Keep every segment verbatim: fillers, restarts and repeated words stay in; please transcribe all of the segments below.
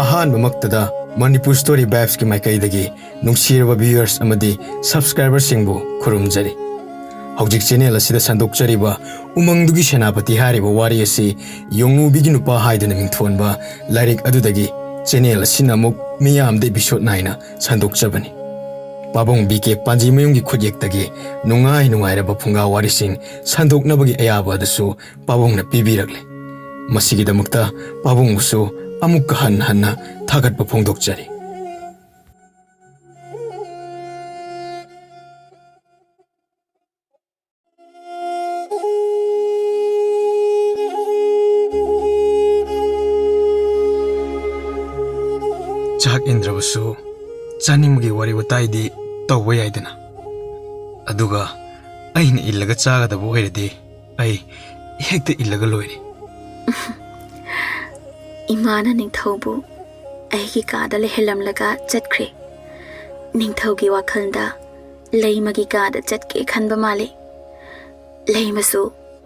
ꯑꯍꯥꯟꯕꯃꯛꯇꯗ Manipur Story Vibes ꯀꯤ ꯃꯥꯏꯀꯩꯗꯒꯤ ꯅꯨꯡꯁꯤꯔꯕ viewers ꯑꯃꯗꯤ subscriber ꯁꯤꯡꯕꯨ ꯈꯨꯔꯨꯝꯖꯔꯤ꯫ ꯍꯧꯖꯤꯛ channel ꯑꯁꯤꯗ ꯁꯟꯗꯣꯛꯆꯔꯤꯕ ꯎꯃꯪꯗꯨꯒꯤ ꯁꯦꯅꯥꯄꯇꯤ ꯍꯥꯏꯔꯤꯕ ꯋꯥꯔꯤ ꯑꯁꯤ ꯌꯣꯡꯉꯨꯕꯤꯒꯤ ꯅꯨꯄꯥ ꯍꯥꯏꯗꯨꯅ ꯃꯤꯡꯊꯣꯟꯕ ꯂꯥꯏꯔꯤꯛ ꯑꯗꯨꯗꯒꯤ channel ꯑꯁꯤꯅ ꯑꯃꯨꯛ ꯃꯤꯌꯥꯝꯗ episode ꯅꯥꯏꯅ ꯁꯟꯗꯣꯛꯆꯕꯅꯤ꯫ ꯄꯥꯕꯨꯡ ꯕꯤ ꯀꯦ ꯄꯥꯟꯖꯤꯃꯌꯨꯝꯒꯤ ꯈꯨꯠꯌꯦꯛꯇꯒꯤ ꯅꯨꯡꯉꯥꯏ ꯅꯨꯡꯉꯥꯏꯔꯕ ꯐꯨꯡꯒꯥ ꯋꯥꯔꯤꯁꯤꯡ ꯁꯟꯗꯣꯛꯅꯕꯒꯤ ꯑꯌꯥꯕ ꯑꯗꯨꯁꯨ ꯄꯥꯕꯨꯡꯅ ꯄꯤꯕꯤꯔꯛꯂꯦ꯫ ꯃꯁꯤꯒꯤꯗꯃꯛꯇ ꯄꯥꯕꯨꯡꯕꯨꯁꯨ ꯑꯃꯨꯛꯀ ꯍꯟꯅ ꯍꯟꯅ ꯊꯥꯒꯠꯄ ꯐꯣꯡꯗꯣꯛꯆꯔꯤ꯫ ꯆꯥꯛ ꯏꯟꯗ꯭ꯔꯕꯁꯨ ꯆꯥꯅꯤꯡꯕꯒꯤ ꯋꯥꯔꯤ ꯋꯥꯇꯥꯏꯗꯤ ꯇꯧꯕ ꯌꯥꯏꯗꯅ꯫ ꯑꯗꯨꯒ ꯑꯩꯅ ꯏꯜꯂꯒ ꯆꯥꯒꯗꯕ ꯑꯣꯏꯔꯗꯤ ꯑꯩ ꯍꯦꯛꯇ ꯏꯜꯂꯒ ꯂꯣꯏꯔꯦ꯫ ꯏꯃꯥꯅ ꯅꯤꯡꯊꯧꯕꯨ ꯑꯩꯒꯤ ꯀꯥꯗ ꯂꯩꯍꯜꯂꯝꯂꯒ ꯆꯠꯈ꯭ꯔꯦ꯫ ꯅꯤꯡꯊꯧꯒꯤ ꯋꯥꯈꯜꯗ ꯂꯩꯃꯒꯤ ꯀꯥꯗ ꯆꯠꯀꯦ ꯈꯟꯕ ꯃꯥꯜꯂꯤ꯫ ꯂꯩꯃꯁꯨ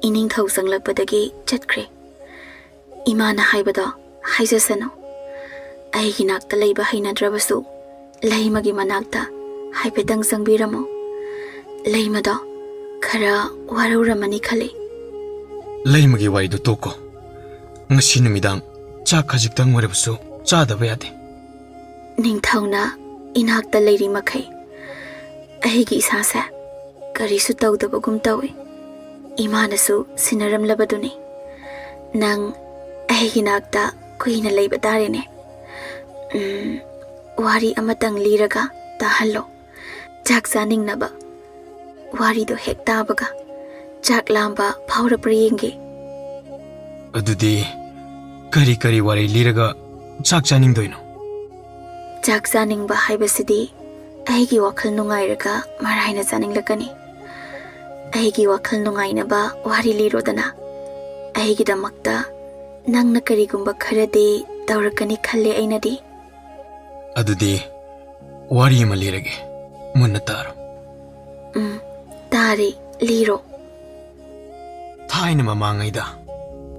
ꯏꯅꯤꯡꯊꯧ ꯆꯪꯂꯛꯄꯗꯒꯤ ꯆꯠꯈ꯭ꯔꯦ꯫ ꯏꯃꯥꯅ ꯍꯥꯏꯕꯗꯣ ꯍꯥꯏꯖꯁꯅꯨ꯫ ꯑꯩꯒꯤ ꯅꯥꯛꯇ ꯂꯩꯕ ꯍꯩꯅꯗ꯭ꯔꯕꯁꯨ ꯂꯩꯃꯒꯤ ꯃꯅꯥꯛꯇ ꯍꯥꯏꯐꯦꯠꯇꯪ ꯆꯪꯕꯤꯔꯝꯃꯣ꯫ ꯂꯩꯃꯗꯣ ꯈꯔ ꯋꯥꯔꯧꯔꯝꯃꯅꯤ ꯈꯜꯂꯤ꯫ ꯂꯩꯃꯒꯤ ꯋꯥꯔꯤꯗꯣ ꯇꯣꯛꯀꯣ꯫ ꯉꯁꯤ ꯅꯨꯃꯤꯗꯥꯡ ꯆꯥꯛ ꯈꯖꯤꯛꯇꯪ ꯑꯣꯏꯔꯕꯁꯨ ꯆꯥꯗꯕ ꯌꯥꯗꯦ꯫ ꯅꯤꯡꯊꯧꯅ ꯏꯅꯥꯛꯇ ꯂꯩꯔꯤ ꯃꯈꯩ ꯑꯩꯒꯤ ꯏꯁꯥꯁꯦ ꯀꯔꯤꯁꯨ ꯇꯧꯗꯕꯒꯨꯝ ꯇꯧꯏ꯫ ꯏꯃꯥꯅꯁꯨ ꯁꯤꯟꯅꯔꯝꯂꯕꯗꯨꯅꯤ꯫ ꯅꯪ ꯑꯩꯒꯤ ꯅꯥꯛꯇ ꯀꯨꯏꯅ ꯂꯩꯕ ꯇꯥꯔꯦꯅꯦ꯫ ꯎꯝ, ꯋꯥꯔꯤ ꯑꯃꯇꯪ ꯂꯤꯔꯒ ꯇꯥꯍꯜꯂꯣ꯫ ꯆꯥꯛ ꯆꯥꯅꯤꯡꯅꯕ꯫ ꯋꯥꯔꯤꯗꯣ ꯍꯦꯛ ꯇꯥꯕꯒ ꯆꯥꯛ ꯂꯥꯝꯕ ꯐꯥꯎꯔꯕ꯭ꯔꯥ ꯌꯦꯡꯒꯦ꯫ ꯑꯗꯨꯗꯤ ꯀꯔꯤ ꯀꯔꯤ ꯋꯥꯔꯤ ꯂꯤꯔꯒ ꯆꯥꯛ ꯆꯥꯅꯤꯡꯗꯣꯏꯅꯣ? ꯆꯥꯛ ꯆꯥꯅꯤꯡꯕ ꯍꯥꯏꯕꯁꯤꯗꯤ ꯑꯩꯒꯤ ꯋꯥꯈꯜ ꯅꯨꯡꯉꯥꯏꯔꯒ ꯃꯔꯥꯏꯅ ꯆꯥꯅꯤꯡꯂꯛꯀꯅꯤ꯫ ꯑꯩꯒꯤ ꯋꯥꯈꯜ ꯅꯨꯡꯉꯥꯏꯅꯕ ꯋꯥꯔꯤ ꯂꯤꯔꯣꯗꯅ꯫ ꯑꯩꯒꯤꯗꯃꯛꯇ ꯅꯪꯅ ꯀꯔꯤꯒꯨꯝꯕ ꯈꯔꯗꯤ ꯇꯧꯔꯛꯀꯅꯤ ꯈꯜꯂꯦ ꯑꯩꯅꯗꯤ꯫ ꯑꯗꯨꯗꯤ ꯋꯥꯔꯤ ꯑꯃ ꯂꯤꯔꯒꯦ, ꯃꯨꯟꯅ ꯇꯥꯔꯣ꯫ ꯎꯝ, ꯇꯥꯔꯦ, ꯂꯤꯔꯣ꯫ ꯊꯥꯏꯅ ꯃꯃꯥꯡꯉꯩꯗ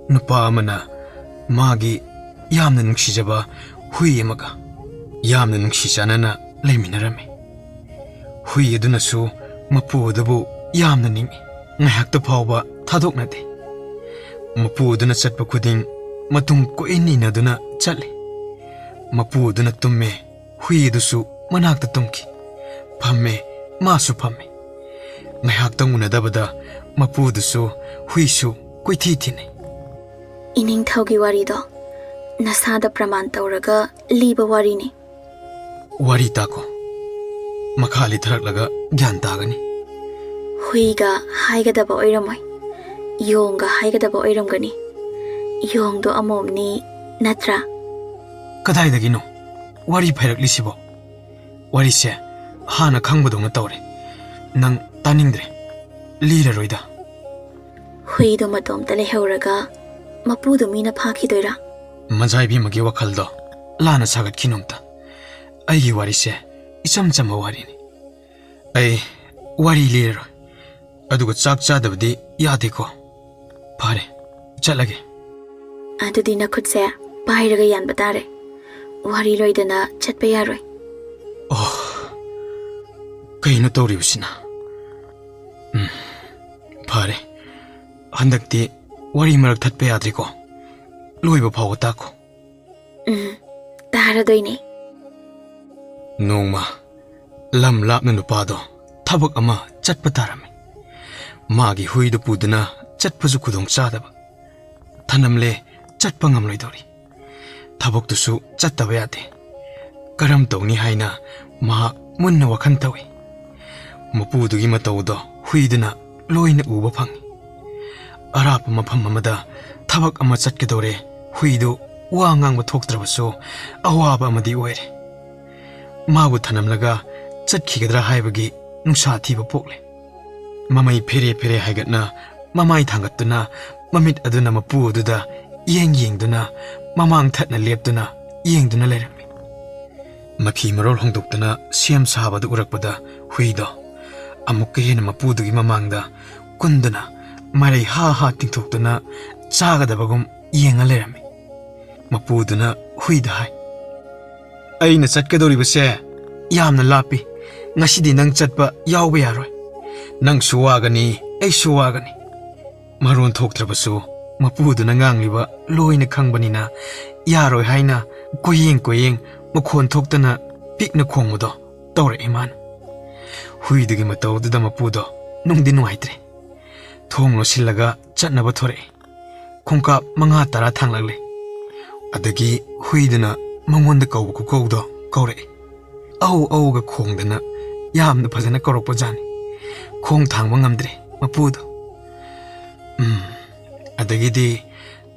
ꯅꯨꯄꯥ ꯑꯃꯅ ꯃꯥꯒꯤ ꯌꯥꯝꯅ ꯅꯨꯡꯁꯤꯖꯕ ꯍꯨꯏ ꯑꯃꯒ ꯌꯥꯝꯅ ꯅꯨꯡꯁꯤ ꯆꯥꯟꯅꯅ ꯂꯩꯃꯤꯟꯅꯔꯝꯃꯤ꯫ ꯍꯨꯏ ꯑꯗꯨꯅꯁꯨ ꯃꯄꯨ ꯑꯗꯨꯕꯨ ꯌꯥꯝꯅ ꯅꯤꯡꯏ꯫ ꯉꯥꯏꯍꯥꯛꯇ ꯐꯥꯎꯕ ꯊꯥꯗꯣꯛꯅꯗꯦ꯫ ꯃꯄꯨ ꯑꯗꯨꯅ ꯆꯠꯄ ꯈꯨꯗꯤꯡ ꯃꯇꯨꯡ ꯀꯣꯏꯏꯟ ꯏꯟꯅꯗꯨꯅ ꯆꯠꯂꯤ꯫ ꯃꯄꯨ ꯑꯗꯨꯅ ꯇꯨꯝꯃꯦ, ꯍꯨꯏ ꯑꯗꯨꯁꯨ ꯃꯅꯥꯛꯇ ꯇꯨꯝꯈꯤ꯫ ꯐꯝꯃꯦ, ꯃꯥꯁꯨ ꯐꯝꯃꯦ꯫ ꯉꯥꯏꯍꯥꯛꯇꯪ ꯎꯅꯗꯕꯗ ꯃꯄꯨꯗꯨꯁꯨ ꯍꯨꯏꯁꯨ ꯀꯣꯏꯊꯤ ꯊꯤꯅꯩ꯫ ꯏꯅꯤꯡꯊꯧꯒꯤ ꯋꯥꯔꯤꯗꯣ ꯅꯁꯥꯗ ꯄ꯭ꯔꯃꯥꯟ ꯇꯧꯔꯒ ꯂꯤꯕ ꯋꯥꯔꯤꯅꯤ꯫ ꯋꯥꯔꯤ ꯇꯥꯀꯣ꯫ ꯃꯈꯥ ꯂꯤꯊꯔꯛꯂꯒ ꯒ꯭ꯌꯥꯟ ꯇꯥꯒꯅꯤ꯫ ꯍꯨꯏꯒ ꯍꯥꯏꯒꯗꯕ ꯑꯣꯏꯔꯝꯃꯣꯏ, ꯌꯣꯡꯒ ꯍꯥꯏꯒꯗꯕ ꯑꯣꯏꯔꯝꯒꯅꯤ꯫ ꯌꯣꯡꯗꯣ ꯑꯃꯣꯝꯅꯤ, ꯅꯠꯇ꯭ꯔꯥ? ꯀꯗꯥꯏꯗꯒꯤꯅꯣ ꯋꯥꯔꯤ ꯐꯩꯔꯛꯂꯤꯁꯤꯕꯣ? ꯋꯥꯔꯤꯁꯦ ꯍꯥꯟꯅ ꯈꯪꯕꯗꯧꯅ ꯇꯧꯔꯦ꯫ ꯅꯪ ꯇꯥꯅꯤꯡꯗ꯭ꯔꯦ, ꯂꯤꯔꯔꯣꯏꯗ꯫ ꯍꯨꯏꯗꯣ ꯃꯇꯣꯝꯇ ꯂꯩꯍꯧꯔꯒ ꯃꯄꯨꯗꯣ ꯃꯤꯅ ꯐꯥꯈꯤꯗꯣꯏꯔꯥ? ꯃꯖꯥ ꯏꯕꯦꯝꯃꯒꯤ ꯋꯥꯈꯜꯗꯣ ꯂꯥꯟꯅ ꯁꯥꯒꯠꯈꯤꯅꯨ ꯑꯝꯇ꯫ ꯑꯩꯒꯤ ꯋꯥꯔꯤꯁꯦ ꯏꯆꯝ ꯆꯝꯕ ꯋꯥꯔꯤꯅꯤ꯫ ꯑꯩ ꯋꯥꯔꯤ ꯂꯤꯔꯔꯣꯏ꯫ ꯑꯗꯨꯒ ꯆꯥꯛ ꯆꯥꯗꯕꯗꯤ ꯌꯥꯗꯦꯀꯣ꯫ ꯐꯔꯦ, ꯆꯠꯂꯒꯦ꯫ ꯑꯗꯨꯗꯤ ꯅꯈꯨꯠꯁꯦ ꯄꯥꯏꯔꯒ ꯌꯥꯟꯕ ꯇꯥꯔꯦ꯫ ꯋꯥꯔꯤ ꯂꯣꯏꯗꯅ ꯆꯠꯄ ꯌꯥꯔꯣꯏ꯫ ꯑꯣ, ꯀꯩꯅꯣ ꯇꯧꯔꯤꯕꯁꯤꯅ? ꯎꯝ, ꯐꯔꯦ꯫ ꯍꯟꯗꯛꯇꯤ ꯋꯥꯔꯤ ꯃꯔꯛ ꯊꯠꯄ ꯌꯥꯗ꯭ꯔꯦꯀꯣ꯫ ꯂꯣꯏꯕ ꯐꯥꯎꯕ ꯇꯥꯛꯈꯣ꯫ ꯎꯝ, ꯇꯥꯔꯗꯣꯏꯅꯦ꯫ ꯅꯣꯡꯃ ꯂꯝ ꯂꯥꯞꯅ ꯅꯨꯄꯥꯗꯣ ꯊꯕꯛ ꯑꯃ ꯆꯠꯄ ꯇꯥꯔꯝꯃꯤ꯫ ꯃꯥꯒꯤ ꯍꯨꯏꯗꯨ ꯄꯨꯗꯨꯅ ꯆꯠꯄꯁꯨ ꯈꯨꯗꯣꯡ ꯆꯥꯗꯕ꯫ ꯊꯅꯝꯂꯦ, ꯆꯠꯄ ꯉꯝꯂꯣꯏꯗꯧꯔꯤ꯫ ꯊꯕꯛꯇꯨꯁꯨ ꯆꯠꯇꯕ ꯌꯥꯗꯦ꯫ ꯀꯔꯝ ꯇꯧꯅꯤ ꯍꯥꯏꯅ ꯃꯍꯥꯛ ꯃꯨꯟꯅ ꯋꯥꯈꯜ ꯇꯧꯏ꯫ ꯃꯄꯨꯗꯨꯒꯤ ꯃꯇꯧꯗꯣ ꯍꯨꯏꯗꯨꯅ ꯂꯣꯏꯅ ꯎꯕ ꯐꯪꯏ꯫ ꯑꯔꯥꯞꯄ ꯃꯐꯝ ꯑꯃꯗ ꯊꯕꯛ ꯑꯃ ꯆꯠꯀꯗꯧꯔꯦ꯫ ꯍꯨꯏꯗꯨ ꯋꯥ ꯉꯥꯡꯕ ꯊꯣꯛꯇ꯭ꯔꯕꯁꯨ ꯑꯋꯥꯕ ꯑꯃꯗꯤ ꯑꯣꯏꯔꯦ꯫ ꯃꯥꯕꯨ ꯊꯅꯝꯂꯒ ꯆꯠꯈꯤꯒꯗ꯭ꯔꯥ ꯍꯥꯏꯕꯒꯤ ꯅꯨꯡꯁꯥ ꯊꯤꯕ ꯄꯣꯛꯂꯦ꯫ ꯃꯃꯩ ꯐꯦꯔꯦ ꯐꯦꯔꯦ ꯍꯥꯏꯒꯠꯅ ꯃꯃꯥꯏ ꯊꯥꯡꯒꯠꯇꯨꯅ ꯃꯃꯤꯠ ꯑꯗꯨꯅ ꯃꯄꯨ ꯑꯗꯨꯗ ꯌꯦꯡ ꯌꯦꯡꯗꯨꯅ ꯃꯃꯥꯡ ꯊꯠꯅ ꯂꯦꯞꯇꯨꯅ ꯌꯦꯡꯗꯨꯅ ꯂꯩꯔꯝꯃꯤ꯫ ꯃꯐꯤ ꯃꯔꯣꯜ ꯍꯣꯡꯗꯣꯛꯇꯨꯅ ꯁꯦꯝ ꯁꯥꯕꯗꯨ ꯎꯔꯛꯄꯗ ꯍꯨꯏꯗꯣ ꯑꯃꯨꯛꯀ ꯍꯦꯟꯅ ꯃꯄꯨꯗꯨꯒꯤ ꯃꯃꯥꯡꯗ ꯀꯨꯟꯗꯨꯅ ꯃꯔꯩ ꯍꯥ ꯍꯥ ꯇꯤꯡꯊꯣꯛꯇꯨꯅ ꯆꯥꯒꯗꯕꯒꯨꯝ ꯌꯦꯡꯉ ꯂꯩꯔꯝꯃꯤ꯫ ꯃꯄꯨꯗꯨꯅ ꯍꯨꯏꯗ ꯍꯥꯏ, "ꯑꯩꯅ ꯆꯠꯀꯗꯧꯔꯤꯕꯁꯦ ꯌꯥꯝꯅ ꯂꯥꯞꯄꯤ꯫ ꯉꯁꯤꯗꯤ ꯅꯪ ꯆꯠꯄ ꯌꯥꯎꯕ ꯌꯥꯔꯣꯏ꯫ ꯅꯪꯁꯨ ꯋꯥꯒꯅꯤ, ꯑꯩꯁꯨ ꯋꯥꯒꯅꯤ꯫" ꯃꯔꯣꯟ ꯊꯣꯛꯇ꯭ꯔꯕꯁꯨ ꯃꯄꯨꯗꯨꯅ ꯉꯥꯡꯂꯤꯕ ꯂꯣꯏꯅ ꯈꯪꯕꯅꯤꯅ ꯌꯥꯔꯣꯏ ꯍꯥꯏꯅ ꯀꯣꯏꯌꯦꯡ ꯀꯣꯏꯌꯦꯡ ꯃꯈꯣꯟ ꯊꯣꯛꯇꯅ ꯄꯤꯛꯅ ꯈꯣꯡꯕꯗꯣ ꯇꯧꯔꯛꯑꯦ ꯃꯥꯅ꯫ ꯍꯨꯏꯗꯨꯒꯤ ꯃꯇꯧꯗꯨꯗ ꯃꯄꯨꯗꯣ ꯅꯨꯡꯗꯤ ꯅꯨꯡꯉꯥꯏꯇ꯭ꯔꯦ꯫ ꯊꯣꯡ ꯂꯣꯠꯁꯤꯜꯂꯒ ꯆꯠꯅꯕ ꯊꯣꯔꯛꯑꯦ꯫ ꯈꯣꯡꯀꯥꯞ ꯃꯉꯥ ꯇꯔꯥ ꯊꯥꯡꯂꯛꯂꯦ꯫ ꯑꯗꯒꯤ ꯍꯨꯏꯗꯨꯅ ꯃꯉꯣꯟꯗ ꯀꯧꯕ ꯈꯨꯀꯧꯗꯣ ꯀꯧꯔꯛꯑꯦ꯫ ꯑꯧ ꯑꯧꯒ ꯈꯣꯡꯗꯅ ꯌꯥꯝꯅ ꯐꯖꯅ ꯀꯧꯔꯛꯄ ꯖꯥꯠꯅꯤ꯫ ꯈꯣꯡ ꯊꯥꯡꯕ ꯉꯝꯗ꯭ꯔꯦ ꯃꯄꯨꯗꯣ꯫ ꯎꯝ, ꯑꯗꯒꯤꯗꯤ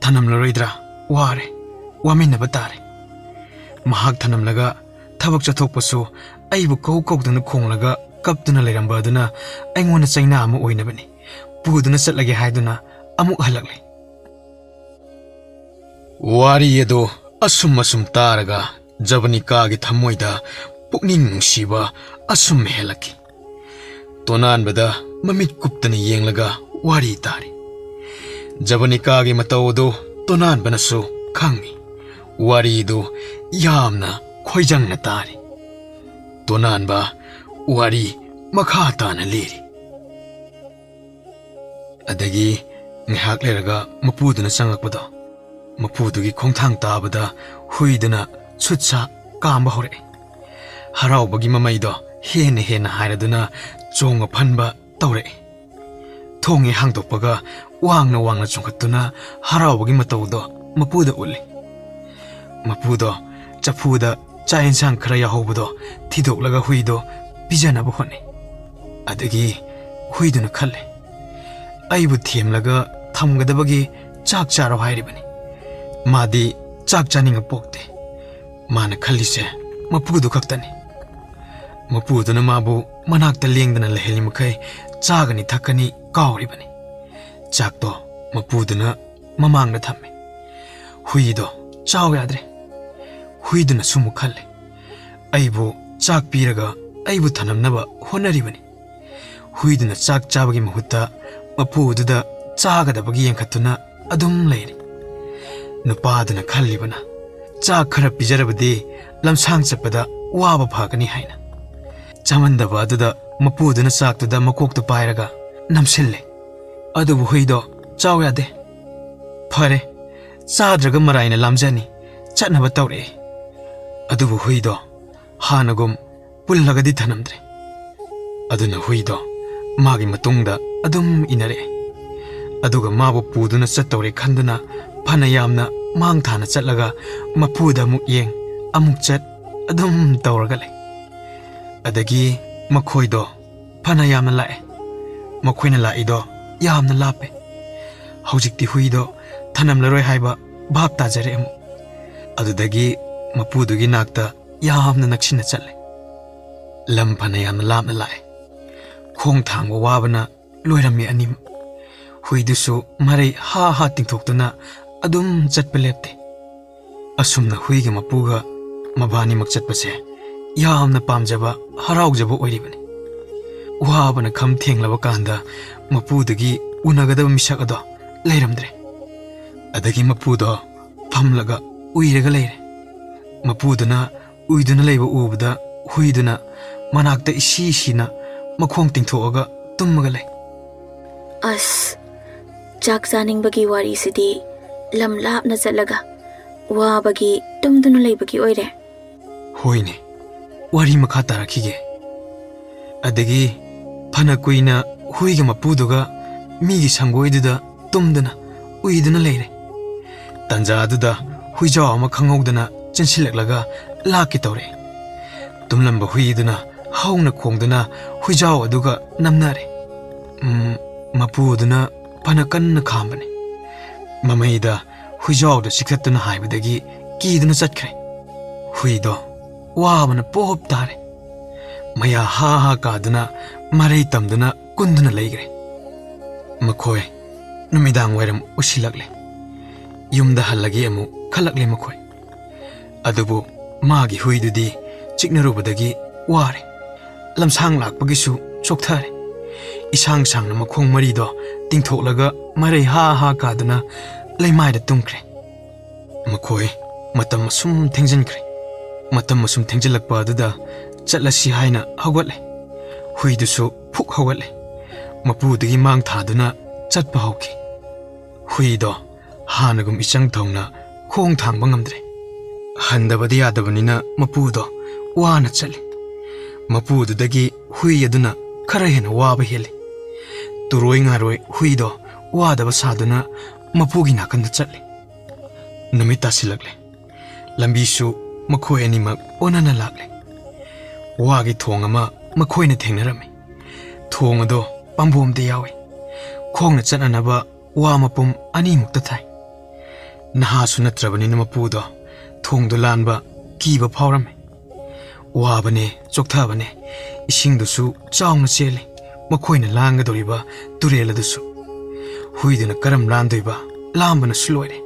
ꯊꯅꯝꯂꯔꯣꯏꯗ꯭ꯔꯥ? ꯋꯥꯔꯦ, ꯋꯥꯃꯤꯟꯅꯕ ꯇꯥꯔꯦ꯫ ꯃꯍꯥꯛ ꯊꯅꯝꯂꯒ ꯊꯕꯛ ꯆꯠꯊꯣꯛꯄꯁꯨ ꯑꯩꯕꯨ ꯀꯧ ꯀꯧꯗꯨꯅ ꯈꯣꯡꯂꯒ ꯀꯞꯇꯨꯅ ꯂꯩꯔꯝꯕ ꯑꯗꯨꯅ ꯑꯩꯉꯣꯟꯗ ꯆꯩꯅꯥ ꯑꯃ ꯑꯣꯏꯅꯕꯅꯤ꯫ ꯄꯨꯗꯨꯅ ꯆꯠꯂꯒꯦ ꯍꯥꯏꯗꯨꯅ ꯑꯃꯨꯛ ꯍꯜꯂꯛꯂꯦ꯫ ꯋꯥꯔꯤ ꯑꯗꯨ ꯑꯁꯨꯝ ꯑꯁꯨꯝ ꯇꯥꯔꯒ ꯖꯕꯅꯤꯀꯥꯒꯤ ꯊꯃꯣꯏꯗ ꯄꯨꯛꯅꯤꯡ ꯅꯨꯡꯁꯤꯕ ꯑꯁꯨꯝ ꯍꯦꯜꯂꯛꯈꯤ꯫ ꯇꯣꯅꯥꯟꯕꯗ ꯃꯃꯤꯠ ꯀꯨꯞꯇꯅ ꯌꯦꯡꯂꯒ ꯋꯥꯔꯤ ꯇꯥꯔꯤ꯫ ꯖꯕꯅꯤꯀꯥꯒꯤ ꯃꯇꯧ ꯑꯗꯨ ꯇꯣꯅꯥꯟꯕꯅꯁꯨ ꯈꯪꯏ꯫ ꯋꯥꯔꯤꯗꯨ ꯌꯥꯝꯅ ꯈꯣꯏꯖꯪꯅ ꯇꯥꯔꯤ꯫ ꯇꯣꯅꯥꯟꯕ ꯋꯥꯔꯤ ꯃꯈꯥ ꯇꯥꯅ ꯂꯤꯔꯤ꯫ ꯑꯗꯒꯤ ꯉꯥꯏꯍꯥꯛ ꯂꯩꯔꯒ ꯃꯄꯨꯗꯨꯅ ꯆꯪꯂꯛꯄꯗꯣ, ꯃꯄꯨꯗꯨꯒꯤ ꯈꯣꯡꯊꯥꯡ ꯇꯥꯕꯗ ꯍꯨꯏꯗꯨꯅ ꯁꯨꯠ ꯁꯥ ꯀꯥꯝꯕ ꯍꯧꯔꯛꯑꯦ꯫ ꯍꯔꯥꯎꯕꯒꯤ ꯃꯃꯩꯗꯣ ꯍꯦꯟꯅ ꯍꯦꯟꯅ ꯍꯥꯏꯔꯗꯨꯅ ꯆꯣꯡꯉ ꯐꯟꯕ ꯇꯧꯔꯛꯑꯦ꯫ ꯊꯣꯡ ꯍꯦꯛ ꯍꯥꯡꯗꯣꯛꯄꯒ ꯋꯥꯡꯅ ꯋꯥꯡꯅ ꯆꯣꯡꯈꯠꯇꯨꯅ ꯍꯔꯥꯎꯕꯒꯤ ꯃꯇꯧꯗꯣ ꯃꯄꯨꯗ ꯎꯠꯂꯤ꯫ ꯃꯄꯨꯗꯣ ꯆꯐꯨꯗ ꯆꯥꯛ ꯌꯦꯟꯁꯥꯡ ꯈꯔ ꯌꯥꯎꯍꯧꯕꯗꯣ ꯊꯤꯗꯣꯛꯂꯒ ꯍꯨꯏꯗꯣ ꯄꯤꯖꯅꯕ ꯍꯣꯠꯅꯩ꯫ ꯑꯗꯒꯤ ꯍꯨꯏꯗꯨꯅ ꯈꯜꯂꯦ, "ꯑꯩꯕꯨ ꯊꯦꯝꯂꯒ ꯊꯝꯒꯗꯕꯒꯤ ꯆꯥꯛ ꯆꯥꯔꯣ ꯍꯥꯏꯔꯤꯕꯅꯤ꯫ ꯃꯥꯗꯤ ꯆꯥꯛ ꯆꯥꯅꯤꯡꯕ ꯄꯣꯛꯇꯦ꯫" ꯃꯥꯅ ꯈꯜꯂꯤꯁꯦ ꯃꯄꯨꯗꯨ ꯈꯛꯇꯅꯤ꯫ ꯃꯄꯨꯗꯨꯅ ꯃꯥꯕꯨ ꯃꯅꯥꯛꯇ ꯂꯦꯡꯗꯅ ꯂꯩꯍꯜꯂꯤ ꯃꯈꯩ ꯆꯥꯒꯅꯤ ꯊꯛꯀꯅꯤ ꯀꯥꯎꯔꯤꯕꯅꯤ꯫ ꯆꯥꯛꯇꯣ ꯃꯄꯨꯗꯨꯅ ꯃꯃꯥꯡꯗ ꯊꯝꯃꯦ꯫ ꯍꯨꯏꯗꯣ ꯆꯥꯎ ꯌꯥꯗ꯭ꯔꯦ꯫ ꯍꯨꯏꯗꯨꯅꯁꯨ ꯑꯃꯨꯛ ꯈꯜꯂꯦ, "ꯑꯩꯕꯨ ꯆꯥꯛ ꯄꯤꯔꯒ ꯑꯩꯕꯨ ꯊꯅꯝꯅꯕ ꯍꯣꯠꯅꯔꯤꯕꯅꯤ꯫" ꯍꯨꯏꯗꯨꯅ ꯆꯥꯛ ꯆꯥꯕꯒꯤ ꯃꯍꯨꯠꯇ ꯃꯄꯨꯗꯨꯗ ꯆꯥꯒꯗꯕꯒꯤ ꯌꯦꯡꯈꯠꯇꯨꯅ ꯑꯗꯨꯝ ꯂꯩꯔꯤ꯫ ꯅꯨꯄꯥꯗꯨꯅ ꯈꯜꯂꯤꯕꯅ, ꯆꯥꯛ ꯈꯔ ꯄꯤꯖꯔꯕꯗꯤ ꯂꯝꯁꯥꯡ ꯆꯠꯄꯗ ꯋꯥꯕ ꯐꯒꯅꯤ ꯍꯥꯏꯅ꯫ ꯆꯥꯃꯟꯗꯕ ꯑꯗꯨꯗ ꯃꯄꯨꯗꯨꯅ ꯆꯥꯛꯇꯨꯗ ꯃꯀꯣꯛꯇꯨ ꯄꯥꯏꯔꯒ ꯅꯝꯁꯤꯜꯂꯦ꯫ ꯑꯗꯨꯕꯨ ꯍꯨꯏꯗꯣ ꯆꯥꯎ ꯌꯥꯗꯦ꯫ "ꯐꯔꯦ, ꯆꯥꯗ꯭ꯔꯒ ꯃꯔꯥꯏꯅ ꯂꯥꯝꯖꯅꯤ" ꯆꯠꯅꯕ ꯇꯧꯔꯛꯑꯦ꯫ ꯑꯗꯨꯕꯨ ꯍꯨꯏꯗꯣ ꯍꯥꯟꯅꯒꯨꯝ ꯄꯨꯜꯂꯒꯗꯤ ꯊꯅꯝꯗ꯭ꯔꯦ꯫ ꯑꯗꯨꯅ ꯍꯨꯏꯗꯣ ꯃꯥꯒꯤ ꯃꯇꯨꯡꯗ ꯑꯗꯨꯝ ꯏꯟꯅꯔꯛꯑꯦ꯫ ꯑꯗꯨꯒ ꯃꯥꯕꯨ ꯄꯨꯗꯨꯅ ꯆꯠꯇꯧꯔꯦ ꯈꯟꯗꯨꯅ ꯐꯅ ꯌꯥꯝꯅ ꯃꯥꯡ ꯊꯥꯅ ꯆꯠꯂꯒ ꯃꯄꯨꯗ ꯑꯃꯨꯛ ꯌꯦꯡ ꯑꯃꯨꯛ ꯆꯠ ꯑꯗꯨꯝ ꯇꯧꯔꯒ ꯂꯩ꯫ ꯑꯗꯒꯤ ꯃꯈꯣꯏꯗꯣ ꯐꯅ ꯌꯥꯝꯅ ꯂꯥꯛꯑꯦ꯫ ꯃꯈꯣꯏꯅ ꯂꯥꯛꯏꯗꯣ ꯌꯥꯝꯅ ꯂꯥꯞꯄꯦ꯫ ꯍꯧꯖꯤꯛꯇꯤ ꯍꯨꯏꯗꯣ ꯊꯅꯝꯂꯔꯣꯏ ꯍꯥꯏꯕ ꯚꯥꯞ ꯇꯥꯖꯔꯦ ꯑꯃꯨꯛ꯫ ꯑꯗꯨꯗꯒꯤ ꯃꯄꯨꯗꯨꯒꯤ ꯅꯥꯛꯇ ꯌꯥꯝꯅ ꯅꯛꯁꯤꯟꯅ ꯆꯠꯂꯦ꯫ ꯂꯝ ꯐꯅ ꯌꯥꯝꯅ ꯂꯥꯞꯅ ꯂꯥꯛꯑꯦ꯫ ꯈꯣꯡ ꯊꯥꯡꯕ ꯋꯥꯕꯅ ꯂꯣꯏꯔꯝꯃꯤ ꯑꯅꯤꯃꯛ꯫ ꯍꯨꯏꯗꯨꯁꯨ ꯃꯔꯩ ꯍꯥ ꯍꯥ ꯇꯤꯡꯊꯣꯛꯇꯨꯅ ꯑꯗꯨꯝ ꯆꯠꯄ ꯂꯦꯞꯇꯦ꯫ ꯑꯁꯨꯝꯅ ꯍꯨꯏꯒ ꯃꯄꯨꯒ ꯃꯕꯥꯅꯤꯃꯛ ꯆꯠꯄꯁꯦ ꯌꯥꯝꯅ ꯄꯥꯝꯖꯕ, ꯍꯔꯥꯎꯖꯕ ꯑꯣꯏꯔꯤꯕꯅꯤ꯫ ꯋꯥꯕꯅ ꯈꯝ ꯊꯦꯡꯂꯕ ꯀꯥꯟꯗ ꯃꯄꯨꯗꯒꯤ ꯎꯅꯒꯗꯕ ꯃꯤꯁꯛ ꯑꯗꯣ ꯂꯩꯔꯝꯗ꯭ꯔꯦ꯫ ꯑꯗꯒꯤ ꯃꯄꯨꯗꯣ ꯐꯝꯂꯒ ꯎꯏꯔꯒ ꯂꯩꯔꯦ꯫ ꯃꯄꯨꯗꯨꯅ ꯎꯏꯗꯨꯅ ꯂꯩꯕ ꯎꯕꯗ ꯍꯨꯏꯗꯨꯅ ꯃꯅꯥꯛꯇ ꯏꯁꯤ ꯏꯁꯤꯅ ꯃꯈꯣꯡ ꯇꯤꯡꯊꯣꯛꯑꯒ ꯇꯨꯝꯃꯒ ꯂꯩ꯫ "ꯑꯁ, ꯆꯥꯛ ꯆꯥꯅꯤꯡꯕꯒꯤ ꯋꯥꯔꯤꯁꯤꯗꯤ ꯂꯝ ꯂꯥꯞꯅ ꯆꯠꯂꯒ ꯋꯥꯕꯒꯤ ꯇꯨꯝꯗꯨꯅ ꯂꯩꯕꯒꯤ ꯑꯣꯏꯔꯦ꯫" "ꯍꯣꯏꯅꯦ, ꯋꯥꯔꯤ ꯃꯈꯥ ꯇꯥꯔꯛꯈꯤꯒꯦ꯫" ꯑꯗꯒꯤ ꯐꯅ ꯀꯨꯏꯅ ꯍꯨꯏꯒ ꯃꯄꯨꯗꯨꯒ ꯃꯤꯒꯤ ꯁꯪꯒꯣꯏꯗꯨꯗ ꯇꯨꯝꯗꯨꯅ ꯎꯏꯗꯨꯅ ꯂꯩꯔꯦ꯫ ꯇꯟꯖꯥ ꯑꯗꯨꯗ ꯍꯨꯏꯖꯥꯎ ꯑꯃ ꯈꯪꯍꯧꯗꯅ ꯆꯦꯟꯁꯤꯜꯂꯛꯂꯒ ꯂꯥꯛꯀꯦ ꯇꯧꯔꯛꯑꯦ꯫ ꯇꯨꯝꯂꯝꯕ ꯍꯨꯏꯗꯨꯅ ꯍꯧꯅ ꯈꯣꯡꯗꯨꯅ ꯍꯨꯏꯖꯥꯎ ꯑꯗꯨꯒ ꯅꯝꯅꯔꯦ꯫ ꯎꯝ, ꯃꯄꯨꯗꯨꯅ ꯐꯅ ꯀꯟꯅ ꯈꯥꯝꯕꯅꯤ꯫ ꯃꯃꯩꯗ ꯍꯨꯏꯖꯥꯎꯗ ꯆꯤꯛꯊꯠꯇꯨꯅ ꯍꯥꯏꯕꯗꯒꯤ ꯀꯤꯗꯨꯅ ꯆꯠꯈ꯭ꯔꯦ꯫ ꯍꯨꯏꯗꯣ ꯋꯥꯕꯅ ꯄꯣꯞ ꯇꯥꯔꯦ꯫ ꯃꯌꯥ ꯍꯥ ꯍꯥ ꯀꯥꯗꯨꯅ ꯃꯔꯩ ꯇꯝꯗꯨꯅ ꯀꯨꯟꯗꯨꯅ ꯂꯩꯈ꯭ꯔꯦ꯫ ꯃꯈꯣꯏ ꯅꯨꯃꯤꯗꯥꯡ ꯋꯥꯏꯔꯝ ꯎꯁꯤꯜꯂꯛꯂꯦ꯫ ꯌꯨꯝꯗ ꯍꯜꯂꯒꯦ ꯑꯃꯨꯛ ꯈꯜꯂꯛꯂꯦ ꯃꯈꯣꯏ꯫ ꯑꯗꯨꯕꯨ ꯃꯥꯒꯤ ꯍꯨꯏꯗꯨꯗꯤ ꯆꯤꯛꯅꯔꯨꯕꯗꯒꯤ ꯋꯥꯔꯦ꯫ ꯂꯝꯁꯥꯡ ꯂꯥꯛꯄꯒꯤꯁꯨ ꯆꯣꯛꯊꯔꯦ꯫ ꯏꯁꯥꯡ ꯁꯥꯡꯅ ꯃꯈꯣꯡ ꯃꯔꯤꯗꯣ ꯇꯤꯡꯊꯣꯛꯂꯒ ꯃꯔꯩ ꯍꯥ ꯍꯥ ꯀꯥꯗꯨꯅ ꯂꯩꯃꯥꯏꯗ ꯇꯨꯝꯈ꯭ꯔꯦ꯫ ꯃꯈꯣꯏ ꯃꯇꯝ ꯑꯁꯨꯝ ꯊꯦꯡꯖꯤꯟꯈ꯭ꯔꯦ꯫ ꯃꯇꯝ ꯑꯁꯨꯝ ꯊꯦꯡꯖꯤꯜꯂꯛꯄ ꯑꯗꯨꯗ ꯆꯠꯂꯁꯤ ꯍꯥꯏꯅ ꯍꯧꯒꯠꯂꯦ꯫ ꯍꯨꯏꯗꯨꯁꯨ ꯐꯨꯛ ꯍꯧꯒꯠꯂꯦ꯫ ꯃꯄꯨꯗꯨꯒꯤ ꯃꯥꯡ ꯊꯥꯗꯨꯅ ꯆꯠꯄ ꯍꯧꯈꯤ꯫ ꯍꯨꯏꯗꯣ ꯍꯥꯟꯅꯒꯨꯝ ꯏꯆꯪ ꯊꯧꯅ ꯈꯣꯡ ꯊꯥꯡꯕ ꯉꯝꯗ꯭ꯔꯦ꯫ ꯍꯟꯗꯕꯗꯤ ꯌꯥꯗꯕꯅꯤꯅ ꯃꯄꯨꯗꯣ ꯋꯥꯅ ꯆꯠꯂꯤ꯫ ꯃꯄꯨꯗꯨꯗꯒꯤ ꯍꯨꯏ ꯑꯗꯨꯅ ꯈꯔ ꯍꯦꯟꯅ ꯋꯥꯕ ꯍꯦꯜꯂꯤ꯫ ꯇꯨꯔꯣꯏ ꯉꯥꯔꯣꯏ ꯍꯨꯏꯗꯣ ꯋꯥꯗꯕ ꯁꯥꯗꯨꯅ ꯃꯄꯨꯒꯤ ꯅꯥꯀꯟꯗ ꯆꯠꯂꯤ꯫ ꯅꯨꯃꯤꯠ ꯇꯥꯁꯤꯜꯂꯛꯂꯦ꯫ ꯂꯝꯕꯤꯁꯨ ꯃꯈꯣꯏ ꯑꯅꯤꯃꯛ ꯑꯣꯟꯅꯅ ꯂꯥꯛꯂꯦ꯫ ꯋꯥꯒꯤ ꯊꯣꯡ ꯑꯃ ꯃꯈꯣꯏꯅ ꯊꯦꯡꯅꯔꯝꯃꯤ꯫ ꯊꯣꯡ ꯑꯗꯣ ꯄꯥꯝꯕꯣꯝꯗ ꯌꯥꯎꯏ꯫ ꯈꯣꯡꯅ ꯆꯠꯅꯅꯕ ꯋꯥ ꯃꯄꯨꯝ ꯑꯅꯤꯃꯨꯛꯇ ꯊꯥꯏ꯫ ꯅꯍꯥꯁꯨ ꯅꯠꯇ꯭ꯔꯕꯅꯤꯅ ꯃꯄꯨꯗꯣ ꯊꯣꯡꯗꯣ ꯂꯥꯟꯕ ꯀꯤꯕ ꯐꯥꯎꯔꯝꯃꯤ꯫ ꯋꯥꯕꯅꯦ, ꯆꯣꯛꯊꯕꯅꯦ, ꯏꯁꯤꯡꯗꯨꯁꯨ ꯆꯥꯎꯅ ꯆꯦꯜꯂꯤ꯫ ꯃꯈꯣꯏꯅ ꯂꯥꯟꯒꯗꯧꯔꯤꯕ ꯇꯨꯔꯦꯜ ꯑꯗꯨꯁꯨ꯫ ꯍꯨꯏꯗꯨꯅ ꯀꯔꯝ ꯂꯥꯟꯗꯣꯏꯕ? ꯂꯥꯝꯕꯅꯁꯨ ꯂꯣꯏꯔꯦ꯫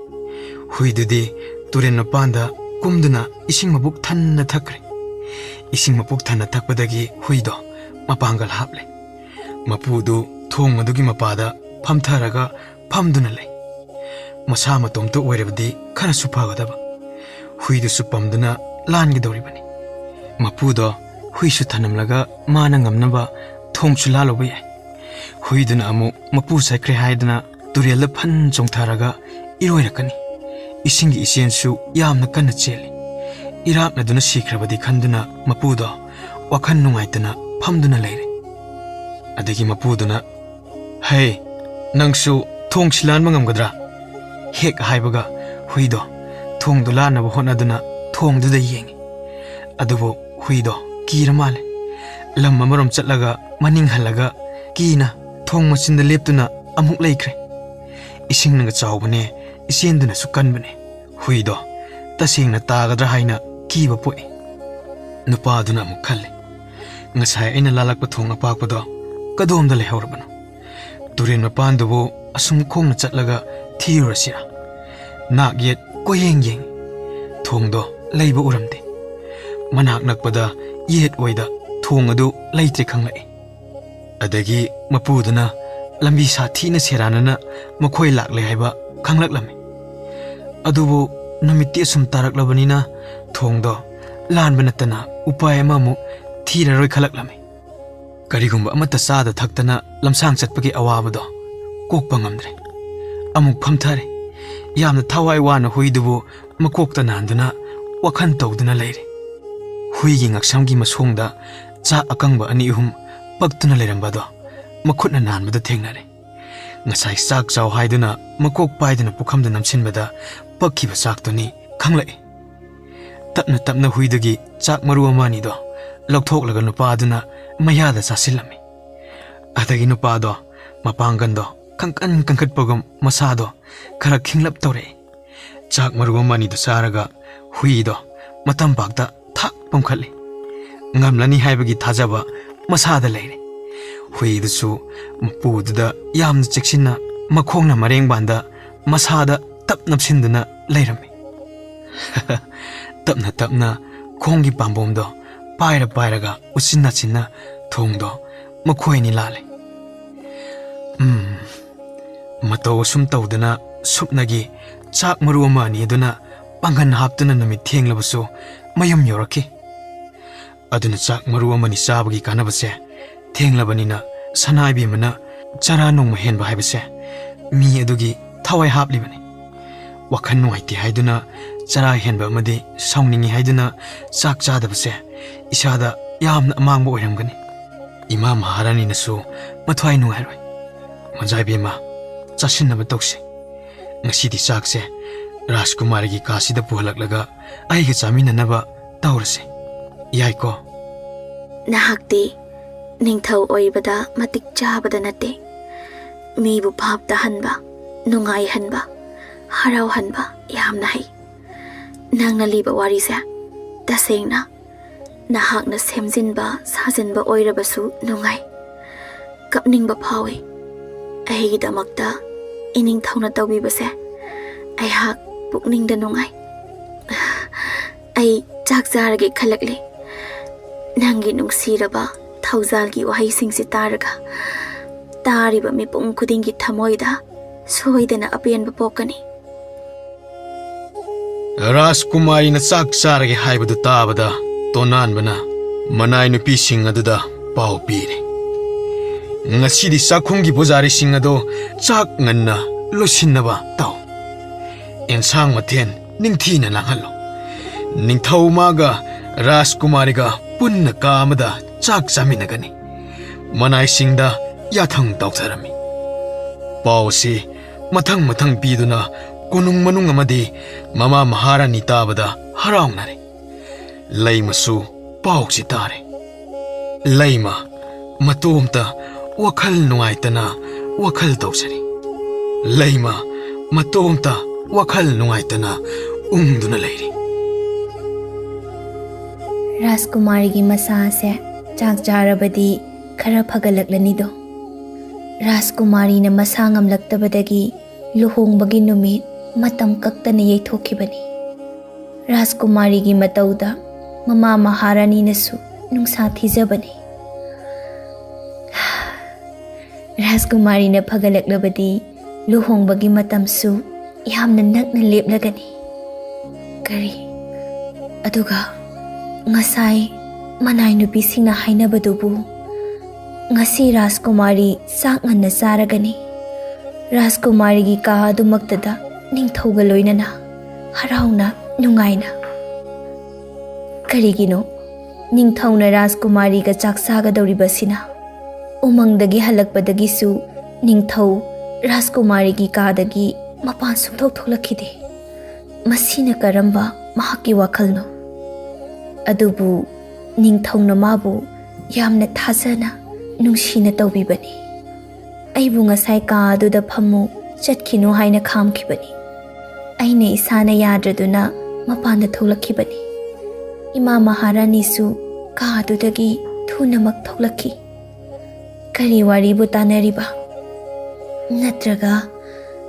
ꯍꯨꯏꯗꯨꯗꯤ ꯇꯨꯔꯦꯜ ꯃꯄꯥꯟꯗ ꯀꯨꯝꯗꯨꯅ ꯏꯁꯤꯡ ꯃꯕꯨꯛ ꯊꯟꯅ ꯊꯛꯈ꯭ꯔꯦ꯫ ꯏꯁꯤꯡ ꯃꯕꯨꯛ ꯊꯟꯅ ꯊꯛꯄꯗꯒꯤ ꯍꯨꯏꯗꯣ ꯃꯄꯥꯡꯒꯜ ꯍꯥꯞꯂꯦ꯫ ꯃꯄꯨꯗꯨ ꯊꯣꯡ ꯑꯗꯨꯒꯤ ꯃꯄꯥꯗ ꯐꯝꯊꯔꯒ ꯐꯝꯗꯨꯅ ꯂꯩ꯫ ꯃꯁꯥ ꯃꯇꯣꯝꯇ ꯑꯣꯏꯔꯕꯗꯤ ꯈꯔꯁꯨ ꯐꯒꯗꯕ꯫ ꯍꯨꯏꯗꯨꯁꯨ ꯄꯝꯗꯨꯅ ꯂꯥꯟꯒꯗꯧꯔꯤꯕꯅꯤ꯫ ꯃꯄꯨꯗꯣ ꯍꯨꯏꯁꯨ ꯊꯅꯝꯂꯒ ꯃꯥꯅ ꯉꯝꯅꯕ ꯊꯣꯡꯁꯨ ꯂꯥꯜꯂꯨꯕ ꯌꯥꯏ꯫ ꯍꯨꯏꯗꯨꯅ ꯑꯃꯨꯛ ꯃꯄꯨ ꯆꯠꯈ꯭ꯔꯦ ꯍꯥꯏꯗꯨꯅ ꯇꯨꯔꯦꯜꯗ ꯐꯟ ꯆꯣꯡꯊꯔꯒ ꯏꯔꯣꯏꯔꯛꯀꯅꯤ꯫ ꯏꯁꯤꯡꯒꯤ ꯏꯆꯦꯟꯁꯨ ꯌꯥꯝꯅ ꯀꯟꯅ ꯆꯦꯜꯂꯤ꯫ ꯏꯔꯥꯛꯅꯗꯨꯅ ꯁꯤꯈ꯭ꯔꯕꯗꯤ ꯈꯟꯗꯨꯅ ꯃꯄꯨꯗꯣ ꯋꯥꯈꯜ ꯅꯨꯡꯉꯥꯏꯇꯅ ꯐꯝꯗꯨꯅ ꯂꯩꯔꯦ꯫ ꯑꯗꯒꯤ ꯃꯄꯨꯗꯨꯅ, "ꯍꯦ, ꯅꯪꯁꯨ ꯊꯣꯡꯁꯤ ꯂꯥꯟꯕ ꯉꯝꯒꯗ꯭ꯔꯥ?" ꯍꯦꯛ ꯍꯥꯏꯕꯒ ꯍꯨꯏꯗꯣ ꯊꯣꯡꯗꯨ ꯂꯥꯟꯅꯕ ꯍꯣꯠꯅꯗꯨꯅ ꯊꯣꯡꯗꯨꯗ ꯌꯦꯡꯉꯤ꯫ ꯑꯗꯨꯕꯨ ꯍꯨꯏꯗꯣ ꯀꯤꯔ ꯃꯥꯜꯂꯦ꯫ ꯂꯝ ꯑꯃꯔꯣꯝ ꯆꯠꯂꯒ ꯃꯅꯤꯡ ꯍꯜꯂꯒ ꯀꯤꯅ ꯊꯣꯡ ꯃꯆꯤꯟꯗ ꯂꯦꯞꯇꯨꯅ ꯑꯃꯨꯛ ꯂꯩꯈ꯭ꯔꯦ꯫ ꯏꯁꯤꯡꯅꯒ ꯆꯥꯎꯕꯅꯦ, ꯏꯆꯦꯟꯗꯨꯅꯁꯨ ꯀꯟꯕꯅꯦ꯫ ꯍꯨꯏꯗꯣ ꯇꯁꯦꯡꯅ ꯇꯥꯒꯗ꯭ꯔꯥ ꯍꯥꯏꯅ ꯀꯤꯕ ꯄꯣꯛꯏ꯫ ꯅꯨꯄꯥꯗꯨꯅ ꯑꯃꯨꯛ ꯈꯜꯂꯤ, "ꯉꯁꯥꯏ ꯑꯩꯅ ꯂꯥꯜꯂꯛꯄ ꯊꯣꯡ ꯑꯄꯥꯛꯄꯗꯣ ꯀꯗꯣꯝꯗ ꯂꯩꯍꯧꯔꯕꯅꯣ? ꯇꯨꯔꯦꯜ ꯃꯄꯥꯟꯗꯨꯕꯨ ꯑꯁꯨꯝ ꯈꯣꯡꯅ ꯆꯠꯂꯒ ꯊꯤꯔꯨꯔꯁꯤꯔꯥ?" ꯅꯥꯛ ꯌꯦꯠ ꯀꯣꯏꯌꯦꯡ ꯌꯦꯡ, ꯊꯣꯡꯗꯣ ꯂꯩꯕ ꯎꯔꯝꯗꯦ꯫ ꯃꯅꯥꯛ ꯅꯛꯄꯗ ꯌꯦꯠ ꯑꯣꯏꯗ ꯊꯣꯡ ꯑꯗꯨ ꯂꯩꯇ꯭ꯔꯦ ꯈꯪꯂꯛꯏ꯫ ꯑꯗꯒꯤ ꯃꯄꯨꯗꯨꯅ ꯂꯝꯕꯤ ꯁꯥꯊꯤꯅ ꯁꯦꯔꯥꯟꯅꯅ ꯃꯈꯣꯏ ꯂꯥꯛꯂꯦ ꯍꯥꯏꯕ ꯈꯪꯂꯛꯂꯝꯃꯤ꯫ ꯑꯗꯨꯕꯨ ꯅꯨꯃꯤꯠꯇꯤ ꯑꯁꯨꯝ ꯇꯥꯔꯛꯂꯕꯅꯤꯅ ꯊꯣꯡꯗꯣ ꯂꯥꯟꯕ ꯅꯠꯇꯅ ꯎꯄꯥꯏ ꯑꯃꯃꯨꯛ ꯊꯤꯔꯔꯣꯏ ꯈꯜꯂꯛꯂꯝꯃꯤ꯫ ꯀꯔꯤꯒꯨꯝꯕ ꯑꯃꯠꯇ ꯆꯥꯗ ꯊꯛꯇꯅ ꯂꯝꯁꯥꯡ ꯆꯠꯄꯒꯤ ꯑꯋꯥꯕꯗꯣ ꯀꯣꯛꯄ ꯉꯝꯗ꯭ꯔꯦ꯫ ꯑꯃꯨꯛ ꯐꯝꯊꯔꯦ꯫ ꯌꯥꯝꯅ ꯊꯋꯥꯏ ꯋꯥꯅ ꯍꯨꯏꯗꯨꯕꯨ ꯃꯀꯣꯛꯇ ꯅꯥꯟꯗꯨꯅ ꯋꯥꯈꯜ ꯇꯧꯗꯨꯅ ꯂꯩꯔꯦ꯫ ꯍꯨꯏꯒꯤ ꯉꯛꯁꯝꯒꯤ ꯃꯁꯣꯡꯗ ꯆꯥꯛ ꯑꯀꯪꯕ ꯑꯅꯤ ꯑꯍꯨꯝ ꯄꯛꯇꯨꯅ ꯂꯩꯔꯝꯕꯗꯣ ꯃꯈꯨꯠꯅ ꯅꯥꯟꯕꯗ ꯊꯦꯡꯅꯔꯦ꯫ ꯉꯁꯥꯏ ꯆꯥꯛ ꯆꯥꯎ ꯍꯥꯏꯗꯨꯅ ꯃꯀꯣꯛ ꯄꯥꯏꯗꯨꯅ ꯄꯨꯈꯝꯗ ꯅꯝꯁꯤꯟꯕꯗ ꯄꯛꯈꯤꯕ ꯆꯥꯛꯇꯨꯅꯤ ꯈꯪꯂꯛꯏ꯫ ꯇꯞꯅ ꯇꯞꯅ ꯍꯨꯏꯗꯒꯤ ꯆꯥꯛ ꯃꯔꯨ ꯑꯃ ꯑꯅꯤꯗꯣ ꯂꯧꯊꯣꯛꯂꯒ ꯅꯨꯄꯥꯗꯨꯅ ꯃꯌꯥꯗ ꯆꯥꯁꯤꯜꯂꯝꯃꯤ꯫ ꯑꯗꯒꯤ ꯅꯨꯄꯥꯗꯣ ꯃꯄꯥꯡꯒꯜꯗꯣ ꯀꯟꯀꯟ ꯀꯟꯈꯠꯄꯒꯨꯝ ꯃꯁꯥꯗꯣ ꯈꯔ ꯈꯤꯡꯂꯞ ꯇꯧꯔꯛꯏ꯫ ꯆꯥꯛ ꯃꯔꯨ ꯑꯃ ꯑꯅꯤꯗꯣ ꯆꯥꯔꯒ ꯍꯨꯏꯗꯣ ꯃꯇꯝ ꯄꯥꯛꯇ ꯊꯥꯛ ꯄꯝꯈꯠꯂꯤ꯫ ꯉꯝꯂꯅꯤ ꯍꯥꯏꯕꯒꯤ ꯊꯥꯖꯕ ꯃꯁꯥꯗ ꯂꯩꯔꯦ꯫ ꯍꯨꯏꯗꯨꯁꯨ ꯃꯄꯨꯗꯨꯗ ꯌꯥꯝꯅ ꯆꯦꯛꯁꯤꯟꯅ ꯃꯈꯣꯡꯅ ꯃꯔꯦꯡꯕꯥꯟꯗ ꯃꯁꯥꯗ ꯇꯞ ꯅꯞꯁꯤꯟꯗꯨꯅ ꯂꯩꯔꯝꯃꯤ꯫ ꯇꯞꯅ ꯇꯞꯅ ꯈꯣꯡꯒꯤ ꯄꯥꯝꯕꯣꯝꯗꯣ ꯄꯥꯏꯔ ꯄꯥꯏꯔꯒ ꯎꯆꯤꯟ ꯅꯥꯆꯤꯟꯅ ꯊꯣꯡꯗꯣ ꯃꯈꯣꯏ ꯑꯅꯤ ꯂꯥꯜꯂꯦ꯫ ꯎꯝ, ꯃꯇꯧ ꯑꯁꯨꯝ ꯇꯧꯗꯅ ꯁꯨꯞꯅꯒꯤ ꯆꯥꯛ ꯃꯔꯨ ꯑꯃ ꯑꯅꯤ ꯑꯗꯨꯅ ꯄꯥꯡꯒꯟ ꯍꯥꯞꯇꯨꯅ ꯅꯨꯃꯤꯠ ꯊꯦꯡꯂꯕꯁꯨ ꯃꯌꯨꯝ ꯌꯧꯔꯛꯈꯤ꯫ ꯑꯗꯨꯅ ꯆꯥꯛ ꯃꯔꯨ ꯑꯃꯅꯤ ꯆꯥꯕꯒꯤ ꯀꯥꯟꯅꯕꯁꯦ ꯊꯦꯡꯂꯕꯅꯤꯅ ꯁꯅꯥ ꯏꯕꯦꯝꯃꯅ ꯆꯔꯥ ꯅꯣꯡꯃ ꯍꯦꯟꯕ ꯍꯥꯏꯕꯁꯦ ꯃꯤ ꯑꯗꯨꯒꯤ ꯊꯋꯥꯏ ꯍꯥꯞꯂꯤꯕꯅꯤ꯫ ꯋꯥꯈꯜ ꯅꯨꯡꯉꯥꯏꯇꯦ ꯍꯥꯏꯗꯨꯅ ꯆꯔꯥ ꯍꯦꯟꯕ ꯑꯃꯗꯤ ꯁꯥꯎꯅꯤꯡꯉꯤ ꯍꯥꯏꯗꯨꯅ ꯆꯥꯛ ꯆꯥꯗꯕꯁꯦ ꯏꯁꯥꯗ ꯌꯥꯝꯅ ꯑꯃꯥꯡꯕ ꯑꯣꯏꯔꯝꯒꯅꯤ꯫ ꯏꯃꯥ ꯃꯍꯥꯔꯥꯅꯤꯅꯁꯨ ꯃꯊ꯭ꯋꯥꯏ ꯅꯨꯡꯉꯥꯏꯔꯣꯏ꯫ ꯃꯖꯥ ꯏꯕꯦꯝꯃ, ꯆꯥꯁꯤꯟꯅꯕ ꯇꯧꯁꯤ꯫ ꯉꯁꯤꯗꯤ ꯆꯥꯛꯁꯦ ꯔꯥꯖꯀꯨꯃꯥꯔꯤꯒꯤ ꯀꯥꯁꯤꯗ ꯄꯨꯍꯜꯂꯛꯂꯒ ꯑꯩꯒ ꯆꯥꯃꯤꯟꯅꯅꯕ ꯇꯧꯔꯁꯤ꯫ ꯌꯥꯏꯀꯣ? ꯅꯍꯥꯛꯇꯤ ꯅꯤꯡꯊꯧ ꯑꯣꯏꯕꯗ ꯃꯇꯤꯛ ꯆꯥꯕꯗ ꯅꯠꯇꯦ꯫ ꯃꯤꯕꯨ ꯚꯥꯞ ꯇꯥꯍꯟꯕ, ꯅꯨꯡꯉꯥꯏꯍꯟꯕ, ꯍꯔꯥꯎꯍꯟꯕ ꯌꯥꯝꯅ ꯍꯩ꯫ ꯅꯪꯅ ꯂꯤꯕ ꯋꯥꯔꯤꯁꯦ ꯇꯁꯦꯡꯅ ꯅꯍꯥꯛꯅ ꯁꯦꯝꯖꯤꯟꯕ ꯁꯥꯖꯤꯟꯕ ꯑꯣꯏꯔꯕꯁꯨ ꯅꯨꯡꯉꯥꯏ꯫ ꯀꯞꯅꯤꯡꯕ ꯐꯥꯎꯏ꯫ ꯑꯩꯒꯤꯗꯃꯛꯇ ꯏꯅꯤꯡꯊꯧꯅ ꯇꯧꯕꯤꯕꯁꯦ ꯑꯩꯍꯥꯛ ꯄꯨꯛꯅꯤꯡꯗ ꯅꯨꯡꯉꯥꯏ꯫ ꯑꯩ ꯆꯥꯛ ꯆꯥꯔꯒꯦ ꯈꯜꯂꯛꯂꯦ꯫ ꯅꯪꯒꯤ ꯅꯨꯡꯁꯤꯔꯕ ꯊꯧꯖꯥꯜꯒꯤ ꯋꯥꯍꯩꯁꯤꯡꯁꯤ ꯇꯥꯔꯒ ꯇꯥꯔꯤꯕ ꯃꯤꯄꯨꯝ ꯈꯨꯗꯤꯡꯒꯤ ꯊꯃꯣꯏꯗ ꯁꯣꯏꯗꯅ ꯑꯄꯦꯟꯕ ꯄꯣꯛꯀꯅꯤ꯫ ꯔꯥꯖꯀꯨꯃꯥꯔꯤꯅ ꯆꯥꯛ ꯆꯥꯔꯒꯦ ꯍꯥꯏꯕꯗꯨ ꯇꯥꯕꯗ, ꯇꯣꯅꯥꯟꯕꯅ ꯃꯅꯥꯏ ꯅꯨꯄꯤꯁꯤꯡ ꯑꯗꯨꯗ ꯄꯥꯎ ꯄꯤꯔꯦ꯫ "ꯉꯁꯤꯗꯤ ꯆꯥꯛꯈꯨꯝꯒꯤ ꯄꯨꯖꯥꯔꯤꯁꯤꯡ ꯑꯗꯣ ꯆꯥꯛ ꯉꯟꯅ ꯂꯣꯏꯁꯤꯟꯅꯕ ꯇꯧ꯫ ꯑꯦꯟꯁꯥꯡ ꯃꯊꯦꯜ ꯅꯤꯡꯊꯤꯅ ꯂꯥꯡꯍꯜꯂꯨ꯫ ꯅꯤꯡꯊꯧ ꯃꯥꯒ ꯔꯥꯖꯀꯨꯃꯥꯔꯤꯒ ꯄꯨꯟꯅ ꯀꯥ ꯑꯃꯗ ꯆꯥꯛ ꯆꯥꯃꯤꯟꯅꯒꯅꯤ"꯫ ꯃꯅꯥꯏꯁꯤꯡꯗ ꯌꯥꯊꯪ ꯇꯧꯊꯔꯝꯃꯤ꯫ ꯄꯥꯎꯁꯤ ꯃꯊꯪ ꯃꯊꯪ ꯄꯤꯗꯨꯅ ꯀꯣꯅꯨꯡ ꯃꯅꯨꯡ ꯑꯃꯗꯤ ꯃꯃꯥ ꯃꯍꯥꯔꯥꯅꯤ ꯇꯥꯕꯗ ꯍꯔꯥꯎꯅꯔꯦ꯫ ꯂꯩꯃꯁꯨ ꯄꯥꯎꯁꯤ ꯇꯥꯔꯦ꯫ ꯂꯩꯃ ꯃꯇꯣꯝꯇ ꯋꯥꯈꯜ ꯅꯨꯡꯉꯥꯏꯇꯅ ꯋꯥꯈꯜ ꯇꯧꯖꯔꯤ꯫ ꯂꯩꯃ ꯃꯇꯣꯝꯇ ꯋꯥꯈꯜ ꯅꯨꯡꯉꯥꯏꯇꯅ ꯎꯪꯗꯨꯅ ꯂꯩꯔꯤ꯫ ꯔꯥꯖꯀꯨꯃꯥꯔꯤꯒꯤ ꯃꯁꯥ ꯑꯁꯦ ꯆꯥꯛ ꯆꯥꯔꯕꯗꯤ ꯈꯔ ꯐꯒꯠꯂꯛꯂꯅꯤꯗꯣ꯫ ꯔꯥꯖꯀꯨꯃꯥꯔꯤꯅ ꯃꯁꯥ ꯉꯝꯂꯛꯇꯕꯗꯒꯤ ꯂꯨꯍꯣꯡꯕꯒꯤ ꯅꯨꯃꯤꯠ ꯃꯇꯝ ꯀꯛꯇꯅ ꯌꯩꯊꯣꯛꯈꯤꯕꯅꯤ꯫ ꯔꯥꯖꯀꯨꯃꯥꯔꯤꯒꯤ ꯃꯇꯧꯗ ꯃꯃꯥ ꯃꯍꯥꯔꯥꯅꯤꯅꯁꯨ ꯅꯨꯡꯁꯥ ꯊꯤꯖꯕꯅꯤ꯫ ꯔꯥꯖꯀꯨꯃꯥꯔꯤꯅ ꯐꯒꯠꯂꯛꯂꯕꯗꯤ ꯂꯨꯍꯣꯡꯕꯒꯤ ꯃꯇꯝꯁꯨ ꯌꯥꯝꯅ ꯅꯛꯅ ꯂꯦꯞꯂꯒꯅꯤ꯫ ꯀꯔꯤ? ꯑꯗꯨꯒ ꯉꯁꯥꯏ ꯃꯅꯥꯏ ꯅꯨꯄꯤꯁꯤꯡꯅ ꯍꯥꯏꯅꯕꯗꯨꯕꯨ, ꯉꯁꯤ ꯔꯥꯖꯀꯨꯃꯥꯔꯤ ꯆꯥꯛ ꯉꯟꯅ ꯆꯥꯔꯒꯅꯤ꯫ ꯔꯥꯖꯀꯨꯃꯥꯔꯤꯒꯤ ꯀꯥ ꯑꯗꯨꯃꯛꯇꯗ ꯅꯤꯡꯊꯧꯒ ꯂꯣꯏꯅꯅ ꯍꯔꯥꯎꯅ ꯅꯨꯡꯉꯥꯏꯅ꯫ ꯀꯔꯤꯒꯤꯅꯣ ꯅꯤꯡꯊꯧꯅ ꯔꯥꯖꯀꯨꯃꯥꯔꯤꯒ ꯆꯥꯛ ꯆꯥꯒꯗꯧꯔꯤꯕꯁꯤꯅ? ꯎꯃꯪꯗꯒꯤ ꯍꯜꯂꯛꯄꯗꯒꯤꯁꯨ ꯅꯤꯡꯊꯧ ꯔꯥꯖꯀꯨꯃꯥꯔꯤꯒꯤ ꯀꯥꯗꯒꯤ ꯃꯄꯥꯟ ꯁꯨꯡꯊꯣꯛ ꯊꯣꯛꯂꯛꯈꯤꯗꯦ꯫ ꯃꯁꯤꯅ ꯀꯔꯝꯕ ꯃꯍꯥꯛꯀꯤ ꯋꯥꯈꯜꯅꯣ? ꯑꯗꯨꯕꯨ ꯅꯤꯡꯊꯧꯅ ꯃꯥꯕꯨ ꯌꯥꯝꯅ ꯊꯥꯖꯅ, ꯅꯨꯡꯁꯤꯅ ꯇꯧꯕꯤꯕꯅꯤ꯫ ꯑꯩꯕꯨ ꯉꯁꯥꯏ ꯀꯥ ꯑꯗꯨꯗ ꯐꯝꯃꯨ, ꯆꯠꯈꯤꯅꯨ ꯍꯥꯏꯅ ꯈꯥꯝꯈꯤꯕꯅꯤ꯫ ꯑꯩꯅ ꯏꯁꯥꯅ ꯌꯥꯗ꯭ꯔꯗꯨꯅ ꯃꯄꯥꯟꯗ ꯊꯣꯛꯂꯛꯈꯤꯕꯅꯤ꯫ ꯏꯃꯥ ꯃꯍꯥꯔꯥꯅꯤꯁꯨ ꯀꯥ ꯑꯗꯨꯗꯒꯤ ꯊꯨꯅꯃꯛ ꯊꯣꯛꯂꯛꯈꯤ꯫ ꯀꯔꯤ ꯋꯥꯔꯤꯕꯨ ꯇꯥꯅꯔꯤꯕ? ꯅꯠꯇ꯭ꯔꯒ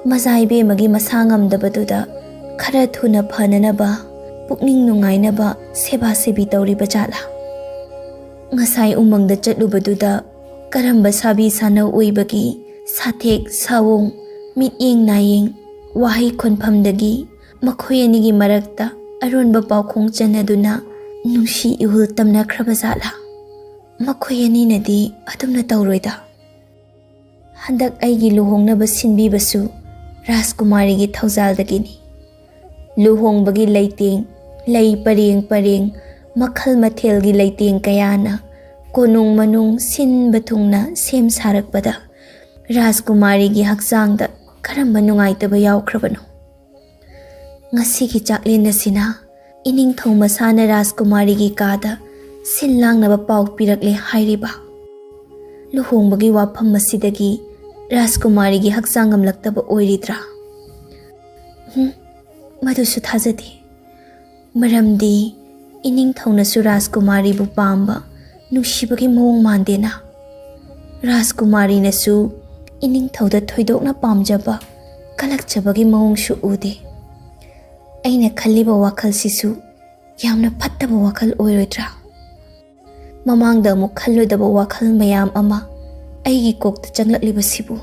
ꯃꯖꯥ ꯏꯕꯦꯝꯃꯒꯤ ꯃꯁꯥ ꯉꯝꯗꯕꯗꯨꯗ ꯈꯔ ꯊꯨꯅ ꯐꯅꯅꯕ, ꯄꯨꯛꯅꯤꯡ ꯅꯨꯡꯉꯥꯏꯅꯕ ꯁꯦꯕꯥ ꯁꯦꯕꯤ ꯇꯧꯔꯤꯕ ꯖꯥꯠꯂꯥ? ꯉꯁꯥꯏ ꯎꯃꯪꯗ ꯆꯠꯂꯨꯕꯗꯨꯗ ꯀꯔꯝꯕ ꯁꯥꯕꯤ ꯁꯥꯅꯧ ꯑꯣꯏꯕꯒꯤ ꯁꯥꯊꯦꯛ ꯁꯥꯋꯣꯡ, ꯃꯤꯠꯌꯦꯡ ꯅꯥꯌꯦꯡ, ꯋꯥꯍꯩ ꯈꯣꯟꯐꯝꯗꯒꯤ ꯃꯈꯣꯏ ꯑꯅꯤꯒꯤ ꯃꯔꯛꯇ ꯑꯔꯣꯟꯕ ꯄꯥꯎꯈꯣꯡ ꯆꯟꯅꯗꯨꯅ ꯅꯨꯡꯁꯤ ꯏꯍꯨꯜ ꯇꯝꯅꯈ꯭ꯔꯕ ꯖꯥꯠꯂꯥ? ꯃꯈꯣꯏ ꯑꯅꯤꯅꯗꯤ ꯑꯗꯨꯝꯅ ꯇꯧꯔꯣꯏꯗ꯫ ꯍꯟꯗꯛ ꯑꯩꯒꯤ ꯂꯨꯍꯣꯡꯅꯕ ꯁꯤꯟꯕꯤꯕꯁꯨ ꯔꯥꯖꯀꯨꯃꯥꯔꯤꯒꯤ ꯊꯧꯖꯥꯜꯗꯒꯤꯅꯤ꯫ ꯂꯨꯍꯣꯡꯕꯒꯤ ꯂꯩꯇꯦꯡ, ꯂꯩ ꯄꯔꯦꯡ ꯄꯔꯦꯡ, ꯃꯈꯜ ꯃꯊꯦꯜꯒꯤ ꯂꯩꯇꯦꯡ ꯀꯌꯥꯅ ꯀꯣꯅꯨꯡ ꯃꯅꯨꯡ ꯁꯤꯟꯕ ꯊꯨꯡꯅ ꯁꯦꯝ ꯁꯥꯔꯛꯄꯗ ꯔꯥꯖꯀꯨꯃꯥꯔꯤꯒꯤ ꯍꯛꯆꯥꯡꯗ ꯀꯔꯝꯕ ꯅꯨꯡꯉꯥꯏꯇꯕ ꯌꯥꯎꯈ꯭ꯔꯕꯅꯣ? ꯉꯁꯤꯒꯤ ꯆꯥꯛꯂꯦꯟ ꯑꯁꯤꯅ ꯏꯅꯤꯡꯊꯧ ꯃꯁꯥꯅ ꯔꯥꯖꯀꯨꯃꯥꯔꯤꯒꯤ ꯀꯥꯗ ꯁꯤꯟ ꯂꯥꯡꯅꯕ ꯄꯥꯎ ꯄꯤꯔꯛꯂꯦ ꯍꯥꯏꯔꯤꯕ꯫ ꯂꯨꯍꯣꯡꯕꯒꯤ ꯋꯥꯐꯝ ꯑꯁꯤꯗꯒꯤ ꯔꯥꯖꯀꯨꯃꯥꯔꯤꯒꯤ ꯍꯛꯆꯥꯡ ꯉꯝꯂꯛꯇꯕ ꯑꯣꯏꯔꯤꯗ꯭ꯔꯥ? ꯍꯨꯝ, ꯃꯗꯨꯁꯨ ꯊꯥꯖꯗꯦ꯫ ꯃꯔꯝꯗꯤ ꯏꯅꯤꯡꯊꯧꯅꯁꯨ ꯔꯥꯖꯀꯨꯃꯥꯔꯤꯕꯨ ꯄꯥꯝꯕ, ꯅꯨꯡꯁꯤꯕꯒꯤ ꯃꯑꯣꯡ ꯃꯥꯟꯗꯦꯅ꯫ ꯔꯥꯖꯀꯨꯃꯥꯔꯤꯅꯁꯨ ꯏꯅꯤꯡꯊꯧꯗ ꯊꯣꯏꯗꯣꯛꯅ ꯄꯥꯝꯖꯕ, ꯀꯂꯛꯆꯕꯒꯤ ꯃꯑꯣꯡꯁꯨ ꯎꯗꯦ꯫ ꯑꯩꯅ ꯈꯜꯂꯤꯕ ꯋꯥꯈꯜꯁꯤꯁꯨ ꯌꯥꯝꯅ ꯐꯠꯇꯕ ꯋꯥꯈꯜ ꯑꯣꯏꯔꯣꯏꯗ꯭ꯔꯥ? ꯃꯃꯥꯡꯗ ꯑꯃꯨꯛ ꯈꯜꯂꯨꯗꯕ ꯋꯥꯈꯜ ꯃꯌꯥꯝ ꯑꯃ ꯑꯩꯒꯤ ꯀꯣꯛꯇ ꯆꯪꯂꯛꯂꯤꯕꯁꯤꯕꯨ꯫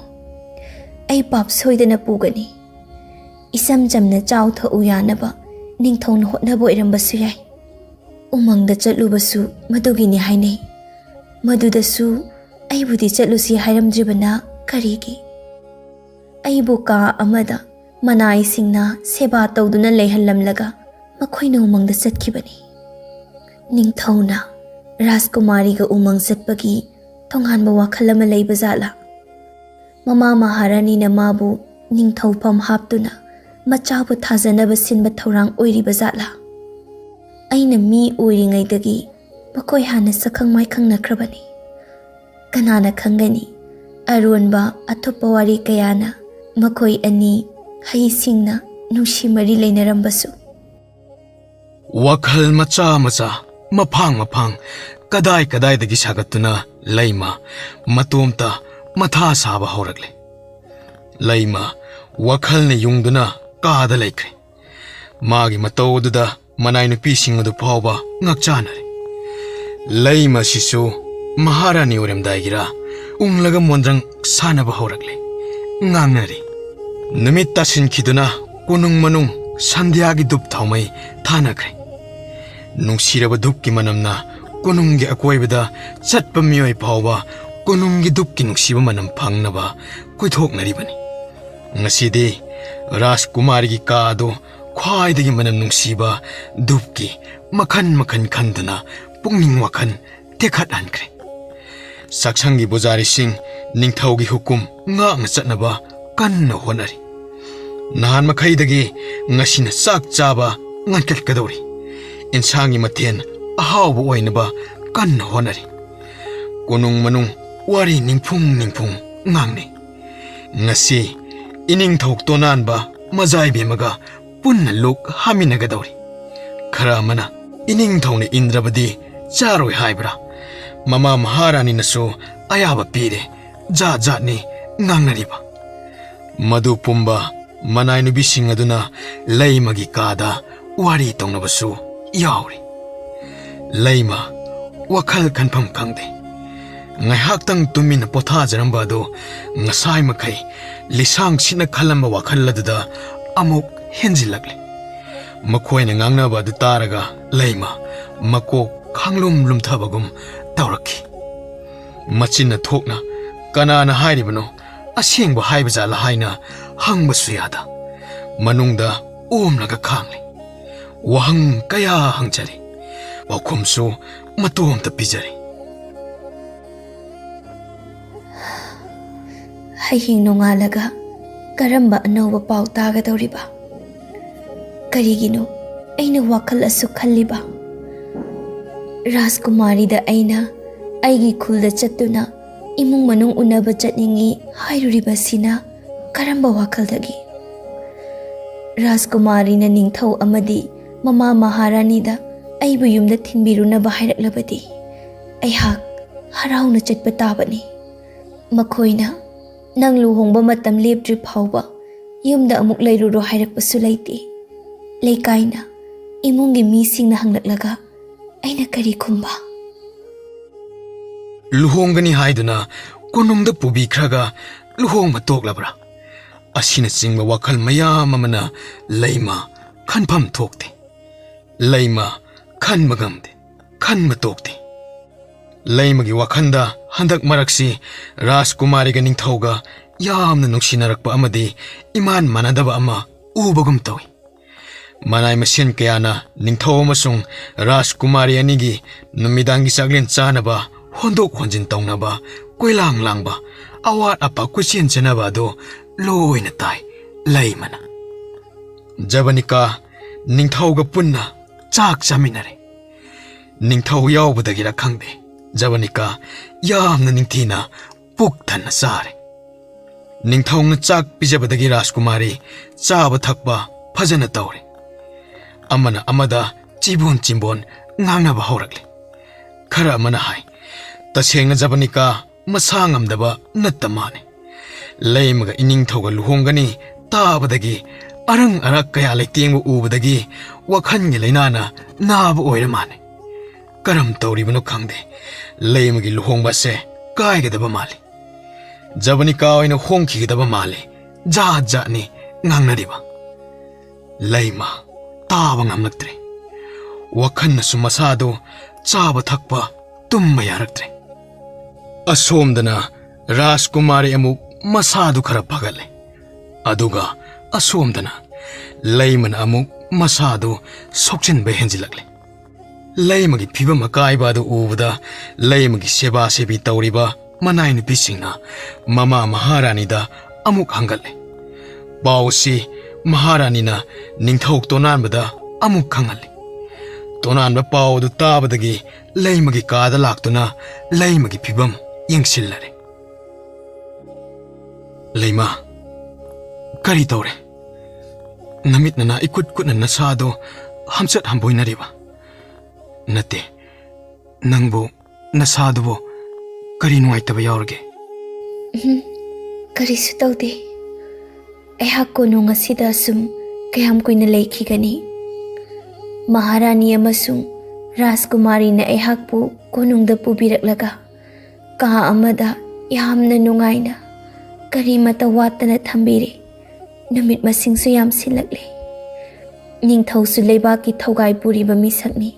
ꯑꯩ ꯄꯥꯞ ꯁꯣꯏꯗꯅ ꯄꯨꯒꯅꯤ꯫ ꯏꯆꯝ ꯆꯝꯅ ꯆꯥꯎ ꯊꯛꯎ ꯌꯥꯅꯕ ꯅꯤꯡꯊꯧꯅ ꯍꯣꯠꯅꯕ ꯑꯣꯏꯔꯝꯕꯁꯨ ꯌꯥꯏ꯫ ꯎꯃꯪꯗ ꯆꯠꯂꯨꯕꯁꯨ ꯃꯗꯨꯒꯤꯅꯤ ꯍꯥꯏꯅꯩ꯫ ꯃꯗꯨꯗꯁꯨ ꯑꯩꯕꯨꯗꯤ ꯆꯠꯂꯨꯁꯤ ꯍꯥꯏꯔꯝꯗ꯭ꯔꯤꯕꯅ ꯀꯔꯤꯒꯤ? ꯑꯩꯕꯨ ꯀꯥ ꯑꯃꯗ ꯃꯅꯥꯏꯁꯤꯡꯅ ꯁꯦꯕꯥ ꯇꯧꯗꯨꯅ ꯂꯩꯍꯜꯂꯝꯂꯒ ꯃꯈꯣꯏꯅ ꯎꯃꯪꯗ ꯆꯠꯈꯤꯕꯅꯤ꯫ ꯅꯤꯡꯊꯧꯅ ꯔꯥꯖꯀꯨꯃꯥꯔꯤꯒ ꯎꯃꯪ ꯆꯠꯄꯒꯤ ꯇꯣꯉꯥꯟꯕ ꯋꯥꯈꯜ ꯑꯃ ꯂꯩꯕ ꯖꯥꯠꯂꯥ? ꯃꯃꯥ ꯃꯍꯥꯔꯥꯅꯤꯅ ꯃꯥꯕꯨ ꯅꯤꯡꯊꯧꯐꯝ ꯍꯥꯞꯇꯨꯅ ꯃꯆꯥꯕꯨ ꯊꯥꯖꯅꯕ ꯁꯤꯟꯕ ꯊꯧꯔꯥꯡ ꯑꯣꯏꯔꯤꯕ ꯖꯥꯠꯂꯥ? ꯑꯩꯅ ꯃꯤ ꯑꯣꯏꯔꯤꯉꯩꯗꯒꯤ ꯃꯈꯣꯏ ꯍꯥꯟꯅ ꯁꯛꯈꯪ ꯃꯥꯏꯈꯪꯅꯈ꯭ꯔꯕꯅꯤ꯫ ꯀꯅꯥꯅ ꯈꯪꯒꯅꯤ, ꯑꯔꯣꯟꯕ ꯑꯇꯣꯞꯄ ꯋꯥꯔꯤ ꯀꯌꯥꯅ ꯃꯈꯣꯏ ꯑꯅꯤ ꯍꯩꯁꯤꯡꯅ ꯅꯨꯡꯁꯤ ꯃꯔꯤ ꯂꯩꯅꯔꯝꯕꯁꯨ꯫ ꯋꯥꯈꯜ ꯃꯆꯥ ꯃꯆꯥ, ꯃꯐꯥꯡ ꯃꯐꯥꯡ, ꯀꯗꯥꯏ ꯀꯗꯥꯏꯗꯒꯤ ꯁꯥꯒꯠꯇꯨꯅ ꯂꯩꯃ ꯃꯇꯣꯝꯇ ꯃꯊꯥ ꯁꯥꯕ ꯍꯧꯔꯛꯂꯦ꯫ ꯂꯩꯃ ꯋꯥꯈꯜꯅ ꯌꯨꯡꯗꯨꯅ ꯀꯥꯗ ꯂꯩꯈ꯭ꯔꯦ꯫ ꯃꯥꯒꯤ ꯃꯇꯧ ꯑꯗꯨꯗ ꯃꯅꯥꯏ ꯅꯨꯄꯤꯁꯤꯡ ꯑꯗꯨ ꯐꯥꯎꯕ ꯉꯛꯆꯥꯅꯔꯦ꯫ ꯂꯩꯃ ꯑꯁꯤꯁꯨ ꯃꯍꯥꯔꯥꯅꯤ ꯑꯣꯏꯔꯝꯗꯥꯏꯒꯤꯔ ꯎꯪꯂꯒ ꯃꯣꯟꯗ꯭ꯔꯪ ꯁꯥꯟꯅꯕ ꯍꯧꯔꯛꯂꯦ꯫ ꯉꯥꯡꯅꯔꯦ꯫ ꯅꯨꯃꯤꯠ ꯇꯥꯁꯤꯟꯈꯤꯗꯨꯅ ꯀꯣꯅꯨꯡ ꯃꯅꯨꯡ ꯁꯟꯙ꯭ꯌꯥꯒꯤ ꯙꯨꯞ ꯊꯥꯎꯃꯩ ꯊꯥꯅꯈ꯭ꯔꯦ꯫ ꯅꯨꯡꯁꯤꯔꯕ ꯙꯨꯞꯀꯤ ꯃꯅꯝꯅ ꯀꯣꯅꯨꯡꯒꯤ ꯑꯀꯣꯏꯕꯗ ꯆꯠꯄ ꯃꯤꯑꯣꯏ ꯐꯥꯎꯕ ꯀꯣꯅꯨꯡꯒꯤ ꯙꯨꯞꯀꯤ ꯅꯨꯡꯁꯤꯕ ꯃꯅꯝ ꯐꯪꯅꯕ ꯀꯣꯏꯊꯣꯛꯅꯔꯤꯕꯅꯤ꯫ ꯉꯁꯤꯗꯤ ꯔꯥꯖꯀꯨꯃꯥꯔꯤꯒꯤ ꯀꯥ ꯑꯗꯨ ꯈ꯭ꯋꯥꯏꯗꯒꯤ ꯃꯅꯝ ꯅꯨꯡꯁꯤꯕ ꯙꯨꯞꯀꯤ ꯃꯈꯟ ꯃꯈꯟ ꯈꯟꯗꯨꯅ ꯄꯨꯛꯅꯤꯡ ꯋꯥꯈꯜ ꯇꯦꯛꯈꯠꯍꯟꯈ꯭ꯔꯦ꯫ ꯆꯥꯛꯁꯪꯒꯤ ꯄꯨꯖꯥꯔꯤꯁꯤꯡ ꯅꯤꯡꯊꯧꯒꯤ ꯍꯨꯀꯨꯝ ꯉꯥꯛꯅ ꯆꯠꯅꯕ ꯀꯟꯅ ꯍꯣꯠꯅꯔꯤ꯫ ꯅꯍꯥꯟ ꯃꯈꯩꯗꯒꯤ ꯉꯁꯤꯅ ꯆꯥꯛ ꯆꯥꯕ ꯉꯟꯈꯠꯀꯗꯧꯔꯤ꯫ ꯏꯟꯁꯥꯡꯒꯤ ꯃꯊꯦꯜ ꯑꯍꯥꯎꯕ ꯑꯣꯏꯅꯕ ꯀꯟꯅ ꯍꯣꯠꯅꯔꯤ꯫ ꯀꯣꯅꯨꯡ ꯃꯅꯨꯡ ꯋꯥꯔꯤ ꯅꯤꯡꯐꯨꯡ ꯅꯤꯡꯐꯨꯡ ꯉꯥꯡꯅꯩ꯫ ꯉꯁꯤ ꯏꯅꯤꯡꯊꯧ ꯇꯣꯅꯥꯟꯕ ꯃꯖꯥꯏꯕꯦꯝꯃꯒ ꯄꯨꯟꯅ ꯂꯨꯛ ꯍꯥꯃꯤꯟꯅꯒꯗꯧꯔꯤ꯫ ꯈꯔ ꯑꯃꯅ ꯏꯅꯤꯡꯊꯧꯅ ꯏꯟꯗ꯭ꯔꯕꯗꯤ ꯆꯥꯔꯣꯏ ꯍꯥꯏꯕ꯭ꯔꯥ? ꯃꯃꯥ ꯃꯍꯥꯔꯥꯅꯤꯅꯁꯨ ꯑꯌꯥꯕ ꯄꯤꯔꯦ꯫ ꯖꯥꯠ ꯖꯥꯠꯅꯤ ꯉꯥꯡꯅꯔꯤꯕ꯫ ꯃꯗꯨ ꯄꯨꯝꯕ ꯃꯅꯥꯏ ꯅꯨꯄꯤꯁꯤꯡ ꯑꯗꯨꯅ ꯂꯩꯃꯒꯤ ꯀꯥꯗ ꯋꯥꯔꯤ ꯇꯧꯅꯕꯁꯨ ꯌꯥꯎꯔꯤ꯫ ꯂꯩꯃ ꯋꯥꯈꯜ ꯈꯟꯐꯝ ꯈꯪꯗꯦ꯫ ꯉꯥꯏꯍꯥꯛꯇꯪ ꯇꯨꯃꯤꯟꯅ ꯄꯣꯊꯥꯖꯔꯝꯕ ꯑꯗꯨ ꯉꯁꯥꯏ ꯃꯈꯩ ꯂꯤꯁꯥꯡ ꯁꯤꯠꯅ ꯈꯜꯂꯝꯕ ꯋꯥꯈꯜ ꯑꯗꯨꯗ ꯑꯃꯨꯛ ꯍꯦꯟꯖꯤꯜꯂꯛꯂꯦ꯫ ꯃꯈꯣꯏꯅ ꯉꯥꯡꯅꯕ ꯑꯗꯨ ꯇꯥꯔꯒ ꯂꯩꯃ ꯃꯀꯣꯛ ꯈꯥꯡꯂꯨꯝ ꯂꯨꯝꯊꯕꯒꯨꯝ ꯇꯧꯔꯛꯈꯤ꯫ ꯃꯆꯤꯟꯅ ꯊꯣꯛꯅ ꯀꯅꯥꯅ ꯍꯥꯏꯔꯤꯕꯅꯣ, ꯑꯁꯦꯡꯕ ꯍꯥꯏꯕ ꯖꯥꯠꯂ ꯍꯥꯏꯅ ꯍꯪꯕꯁꯨ ꯌꯥꯗ, ꯃꯅꯨꯡꯗ ꯑꯣꯝꯂꯒ ꯈꯥꯡꯂꯦ꯫ ꯋꯥꯍꯪ ꯀꯌꯥ ꯍꯪꯖꯔꯦ, ꯄꯥꯎꯈꯨꯝꯁꯨ ꯃꯇꯣꯝꯇ ꯄꯤꯖꯔꯦ꯫ ꯍꯌꯦꯡ ꯅꯣꯡꯉꯥꯜꯂꯒ ꯀꯔꯝꯕ ꯑꯅꯧꯕ ꯄꯥꯎ ꯇꯥꯒꯗꯧꯔꯤꯕ? ꯀꯔꯤꯒꯤꯅꯣ ꯑꯩꯅ ꯋꯥꯈꯜ ꯑꯁꯨꯛ ꯈꯜꯂꯤꯕ? ꯔꯥꯖꯀꯨꯃꯥꯔꯤꯗ ꯑꯩꯅ ꯑꯩꯒꯤ ꯈꯨꯜꯗ ꯆꯠꯇꯨꯅ ꯏꯃꯨꯡ ꯃꯅꯨꯡ ꯎꯅꯕ ꯆꯠꯅꯤꯡꯏ ꯍꯥꯏꯔꯨꯔꯤꯕꯁꯤꯅ ꯀꯔꯝꯕ ꯋꯥꯈꯜꯗꯒꯤ? ꯔꯥꯖꯀꯨꯃꯥꯔꯤꯅ ꯅꯤꯡꯊꯧ ꯑꯃꯗꯤ ꯃꯃꯥ ꯃꯍꯥꯔꯥꯅꯤꯗ ꯑꯩꯕꯨ ꯌꯨꯝꯗ ꯊꯤꯟꯕꯤꯔꯨꯅꯕ ꯍꯥꯏꯔꯛꯂꯕꯗꯤ ꯑꯩꯍꯥꯛ ꯍꯔꯥꯎꯅ ꯆꯠꯄ ꯇꯥꯕꯅꯤ꯫ ꯃꯈꯣꯏꯅ "ꯅꯪ ꯂꯨꯍꯣꯡꯕ ꯃꯇꯝ ꯂꯦꯞꯇ꯭ꯔꯤ ꯐꯥꯎꯕ ꯌꯨꯝꯗ ꯑꯃꯨꯛ ꯂꯩꯔꯨꯔꯣ" ꯍꯥꯏꯔꯛꯄꯁꯨ ꯂꯩꯇꯦ꯫ ꯂꯩꯀꯥꯏꯅ, ꯏꯃꯨꯡꯒꯤ ꯃꯤꯁꯤꯡꯅ ꯍꯪꯂꯛꯂꯒ ꯑꯩꯅ ꯀꯔꯤ ꯈꯨꯝꯕ? ꯂꯨꯍꯣꯡꯒꯅꯤ ꯍꯥꯏꯗꯨꯅ ꯀꯣꯅꯨꯡꯗ ꯄꯨꯕꯤꯈ꯭ꯔꯒ ꯂꯨꯍꯣꯡꯕ ꯇꯣꯛꯂꯕ꯭ꯔꯥ? ꯑꯁꯤꯅꯆꯤꯡꯕ ꯋꯥꯈꯜ ꯃꯌꯥꯝ ꯑꯃꯅ ꯂꯩꯃ ꯈꯟꯐꯝ ꯊꯣꯛꯇꯦ꯫ ꯂꯩꯃ ꯈꯟꯕ ꯉꯝꯗꯦ, ꯈꯟꯕ ꯇꯣꯛꯇꯦ꯫ ꯂꯩꯃꯒꯤ ꯋꯥꯈꯜꯗ ꯍꯟꯗꯛ ꯃꯔꯛꯁꯤ ꯔꯥꯖꯀꯨꯃꯥꯔꯤꯒ ꯅꯤꯡꯊꯧꯒ ꯌꯥꯝꯅ ꯅꯨꯡꯁꯤꯅꯔꯛꯄ ꯑꯃꯗꯤ ꯏꯃꯥꯟ ꯃꯥꯟꯅꯗꯕ ꯑꯃ ꯎꯕꯒꯨꯝ ꯇꯧꯏ꯫ ꯃꯅꯥꯏ ꯃꯁꯦꯟ ꯀꯌꯥꯅ ꯅꯤꯡꯊꯧ ꯑꯃꯁꯨꯡ ꯔꯥꯖꯀꯨꯃꯥꯔꯤ ꯑꯅꯤꯒꯤ ꯅꯨꯃꯤꯗꯥꯡꯒꯤ ꯆꯥꯛꯂꯦꯟ ꯆꯥꯅꯕ ꯍꯣꯟꯗꯣꯛ ꯍꯣꯟꯖꯤꯟ ꯇꯧꯅꯕ, ꯀꯣꯏꯂꯥꯡ ꯂꯥꯡꯕ, ꯑꯋꯥꯠ ꯑꯄꯥ ꯀꯣꯏꯆꯦꯟ ꯆꯦꯟꯅꯕ ꯑꯗꯨ ꯂꯣꯏꯅ ꯇꯥꯏ ꯂꯩꯃꯅ꯫ ꯖꯕꯅꯤꯀꯥ ꯅꯤꯡꯊꯧꯒ ꯄꯨꯟꯅ ꯆꯥꯛ ꯆꯥꯃꯤꯟꯅꯔꯦ꯫ ꯅꯤꯡꯊꯧ ꯌꯥꯎꯕꯗꯒꯤꯔ ꯈꯪꯗꯦ, ꯖꯕꯅꯤꯀꯥ ꯌꯥꯝꯅ ꯅꯤꯡꯊꯤꯅ ꯄꯨꯛ ꯊꯟꯅ ꯆꯥꯔꯦ꯫ ꯅꯤꯡꯊꯧꯅ ꯆꯥꯛ ꯄꯤꯖꯕꯗꯒꯤ ꯔꯥꯖꯀꯨꯃꯥꯔꯤ ꯆꯥꯕ ꯊꯛꯄ ꯐꯖꯅ ꯇꯧꯔꯦ꯫ ꯑꯃꯅ ꯑꯃꯗ ꯆꯤꯕꯣꯟ ꯆꯤꯝꯕꯣꯟ ꯉꯥꯡꯅꯕ ꯍꯧꯔꯛꯂꯦ꯫ ꯈꯔ ꯑꯃꯅ ꯍꯥꯏ, "ꯇꯁꯦꯡꯅ ꯖꯕꯅꯤꯀꯥ ꯃꯁꯥ ꯉꯝꯗꯕ ꯅꯠꯇ ꯃꯥꯜꯂꯦ꯫ ꯂꯩꯃꯒ ꯏꯅꯤꯡꯊꯧꯒ ꯂꯨꯍꯣꯡꯒꯅꯤ ꯇꯥꯕꯗꯒꯤ ꯑꯔꯪ ꯑꯔꯥꯛ ꯀꯌꯥ ꯂꯩꯇꯦꯡꯕ ꯎꯕꯗꯒꯤ ꯋꯥꯈꯜꯒꯤ ꯂꯥꯏꯅꯥꯅ ꯅꯥꯕ ꯑꯣꯏꯔ ꯃꯥꯜꯂꯦ꯫ ꯀꯔꯝ ꯇꯧꯔꯤꯕꯅꯣ ꯈꯪꯗꯦ, ꯂꯩꯃꯒꯤ ꯂꯨꯍꯣꯡꯕ ꯑꯁꯦ ꯀꯥꯏꯒꯗꯕ ꯃꯥꯜꯂꯤ꯫ ꯖꯕꯅꯤꯀꯥ ꯑꯣꯏꯅ ꯍꯣꯡꯈꯤꯒꯗꯕ ꯃꯥꯜꯂꯤ꯫ ꯖꯥꯠ ꯖꯥꯠꯅꯤ ꯉꯥꯡꯅꯔꯤꯕ꯫" ꯂꯩꯃ ꯇꯥꯕ ꯉꯝꯂꯛꯇ꯭ꯔꯦ꯫ ꯋꯥꯈꯜꯅꯁꯨ ꯃꯁꯥꯗꯨ ꯆꯥꯕ ꯊꯛꯄ ꯇꯨꯝꯕ ꯌꯥꯔꯛꯇ꯭ꯔꯦ꯫ ꯑꯁꯣꯝꯗꯅ ꯔꯥꯖꯀꯨꯃꯥꯔꯤ ꯑꯃꯨꯛ ꯃꯁꯥꯗꯨ ꯈꯔ ꯐꯒꯠꯂꯦ꯫ ꯑꯗꯨꯒ ꯑꯁꯣꯝꯗꯅ ꯂꯩꯃꯅ ꯑꯃꯨꯛ ꯃꯁꯥꯗꯨ ꯁꯣꯛꯆꯤꯟꯕ ꯍꯦꯟꯖꯤꯜꯂꯛꯂꯦ꯫ ꯂꯩꯃꯒꯤ ꯐꯤꯕꯝ ꯑꯀꯥꯏꯕ ꯑꯗꯨ ꯎꯕꯗ ꯂꯩꯃꯒꯤ ꯁꯦꯕꯥ ꯁꯦꯕꯤ ꯇꯧꯔꯤꯕ ꯃꯅꯥꯏ ꯅꯨꯄꯤꯁꯤꯡꯅ ꯃꯃꯥ ꯃꯍꯥꯔꯥꯅꯤꯗ ꯑꯃꯨꯛ ꯍꯪꯒꯠꯂꯦ꯫ ꯄꯥꯎ ꯑꯁꯤ ꯃꯍꯥꯔꯥꯅꯤꯅ ꯅꯤꯡꯊꯧ ꯇꯣꯅꯥꯟꯕꯗ ꯑꯃꯨꯛ ꯈꯪꯍꯜꯂꯤ꯫ ꯇꯣꯅꯥꯟꯕ ꯄꯥꯎ ꯑꯗꯨ ꯇꯥꯕꯗꯒꯤ ꯂꯩꯃꯒꯤ ꯀꯥꯗ ꯂꯥꯛꯇꯨꯅ ꯂꯩꯃꯒꯤ ꯐꯤꯕꯝ ꯌꯦꯡꯁꯤꯜꯂꯔꯦ꯫ "ꯂꯩꯃ, ꯀꯔꯤ ꯇꯧꯔꯦ? ꯅꯃꯤꯠ ꯅꯅꯥ ꯏꯀꯨꯠ ꯀꯨꯠꯅ ꯅꯁꯥꯗꯣ ꯍꯝꯆꯠ ꯍꯝꯕꯣꯏꯅꯔꯤꯕ? ꯅꯠꯇꯦ, ꯅꯪꯕꯨ ꯅꯁꯥꯗꯨꯕꯨ ꯀꯔꯤ ꯅꯨꯡꯉꯥꯏꯇꯕ ꯌꯥꯎꯔꯒꯦ?" "ꯎꯝ, ꯀꯔꯤꯁꯨ ꯇꯧꯗꯦ꯫ ꯑꯩꯍꯥꯛ ꯀꯣꯅꯨꯡ ꯑꯁꯤꯗ ꯑꯁꯨꯝ ꯀꯌꯥꯝ ꯀꯨꯏꯅ ꯂꯩꯈꯤꯒꯅꯤ? ꯃꯍꯥꯔꯥꯅꯤ ꯑꯃꯁꯨꯡ ꯔꯥꯖꯀꯨꯃꯥꯔꯤꯅ ꯑꯩꯍꯥꯛꯄꯨ ꯀꯣꯅꯨꯡꯗ ꯄꯨꯕꯤꯔꯛꯂꯒ ꯀꯥ ꯑꯃꯗ ꯌꯥꯝꯅ ꯅꯨꯡꯉꯥꯏꯅ ꯀꯔꯤꯃꯇ ꯋꯥꯠꯇꯅ ꯊꯝꯕꯤꯔꯦ꯫ ꯅꯨꯃꯤꯠ ꯃꯁꯤꯡꯁꯨ ꯌꯥꯝꯁꯤꯜꯂꯛꯂꯦ꯫ ꯅꯤꯡꯊꯧꯁꯨ ꯂꯩꯕꯥꯛꯀꯤ ꯊꯧꯒꯥꯏ ꯄꯨꯔꯤꯕ ꯃꯤꯁꯛꯅꯤ꯫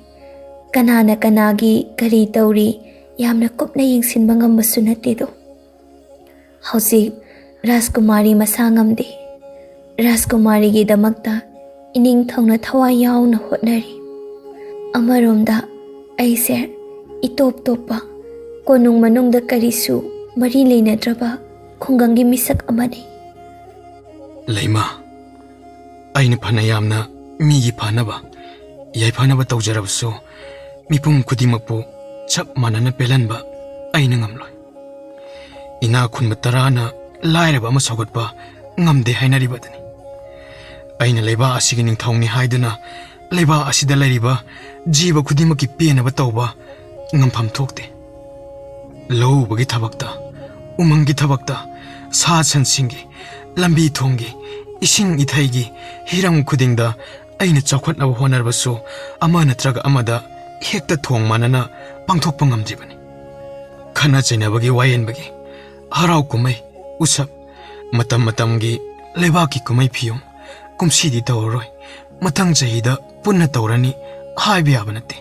ꯀꯅꯥꯅ ꯀꯅꯥꯒꯤ ꯀꯔꯤ ꯇꯧꯔꯤ ꯌꯥꯝꯅ ꯀꯨꯞꯅ ꯌꯦꯡꯁꯤꯟꯕ ꯉꯝꯕꯁꯨ ꯅꯠꯇꯦꯗꯣ꯫ ꯍꯧꯖꯤꯛ ꯔꯥꯖꯀꯨꯃꯥꯔꯤ ꯃꯁꯥ ꯉꯝꯗꯦ꯫ ꯔꯥꯖꯀꯨꯃꯥꯔꯤꯒꯤꯗꯃꯛꯇ ꯏꯅꯤꯡꯊꯧꯅ ꯊꯋꯥꯏ ꯌꯥꯎꯅ ꯍꯣꯠꯅꯔꯤ꯫ ꯑꯃꯔꯣꯝꯗ ꯑꯩꯁꯦ ꯏꯇꯣꯞ ꯇꯣꯞꯄ, ꯀꯣꯅꯨꯡ ꯃꯅꯨꯡꯗ ꯀꯔꯤꯁꯨ ꯃꯔꯤ ꯂꯩꯅꯗ꯭ꯔꯕ ꯈꯨꯡꯒꯪꯒꯤ ꯃꯤꯁꯛ ꯑꯃꯅꯤ꯫ ꯂꯩꯃ, ꯑꯩꯅ ꯐꯅ ꯌꯥꯝꯅ ꯃꯤꯒꯤ ꯐꯅꯕ, ꯌꯥꯏꯐꯅꯕ ꯇꯧꯖꯔꯕꯁꯨ, ꯃꯤꯄꯨꯝ ꯈꯨꯗꯤꯡꯃꯛꯄꯨ ꯆꯞ ꯃꯥꯟꯅꯅ ꯄꯦꯜꯍꯟꯕ ꯑꯩꯅ ꯉꯝꯂꯣꯏ꯫ ꯏꯅꯥꯛ ꯈꯨꯟꯕ ꯇꯔꯥꯅ ꯂꯥꯏꯔꯕ ꯑꯃ ꯁꯧꯒꯠꯄ ꯉꯝꯗꯦ ꯍꯥꯏꯅꯔꯤꯕꯗꯨꯅꯤ꯫ ꯑꯩꯅ ꯂꯩꯕꯥꯛ ꯑꯁꯤꯒꯤ ꯅꯤꯡꯊꯧꯅꯤ ꯍꯥꯏꯗꯨꯅ ꯂꯩꯕꯥꯛ ꯑꯁꯤꯗ ꯂꯩꯔꯤꯕ ꯖꯤꯕ ꯈꯨꯗꯤꯡꯃꯛꯀꯤ ꯄꯦꯟꯅꯕ ꯇꯧꯕ ꯉꯝꯐꯝ ꯊꯣꯛꯇꯦ꯫ ꯂꯧ ꯎꯕꯒꯤ ꯊꯕꯛꯇ, ꯎꯃꯪꯒꯤ ꯊꯕꯛꯇ, ꯁꯥ ꯁꯟꯁꯤꯡꯒꯤ, ꯂꯝꯕꯤ ꯊꯣꯡꯒꯤ, ꯏꯁꯤꯡ ꯏꯊꯩꯒꯤ ꯍꯤꯔꯝ ꯈꯨꯗꯤꯡꯗ ꯑꯩꯅ ꯆꯥꯎꯈꯠꯅꯕ ꯍꯣꯠꯅꯔꯕꯁꯨ ꯑꯃ ꯅꯠꯇ꯭ꯔꯒ ꯑꯃꯗ ꯍꯦꯛꯇ ꯊꯣꯡ ꯃꯥꯟꯅꯅ ꯄꯥꯡꯊꯣꯛꯄ ꯉꯝꯗ꯭ꯔꯤꯕꯅꯤ꯫ ꯈꯠꯅ ꯆꯩꯅꯕꯒꯤ ꯋꯥꯌꯦꯟꯕꯒꯤ, ꯍꯔꯥꯎ ꯀꯨꯝꯍꯩ, ꯎꯁꯞ, ꯃꯇꯝ ꯃꯇꯝꯒꯤ ꯂꯩꯕꯥꯛꯀꯤ ꯀꯨꯝꯍꯩ ꯐꯤꯌꯣꯡ, ꯀꯨꯝꯁꯤꯗꯤ ꯇꯧꯔꯔꯣꯏ, ꯃꯊꯪ ꯆꯍꯤꯗ ꯄꯨꯟꯅ ꯇꯧꯔꯅꯤ ꯍꯥꯏꯕ ꯌꯥꯕ ꯅꯠꯇꯦ꯫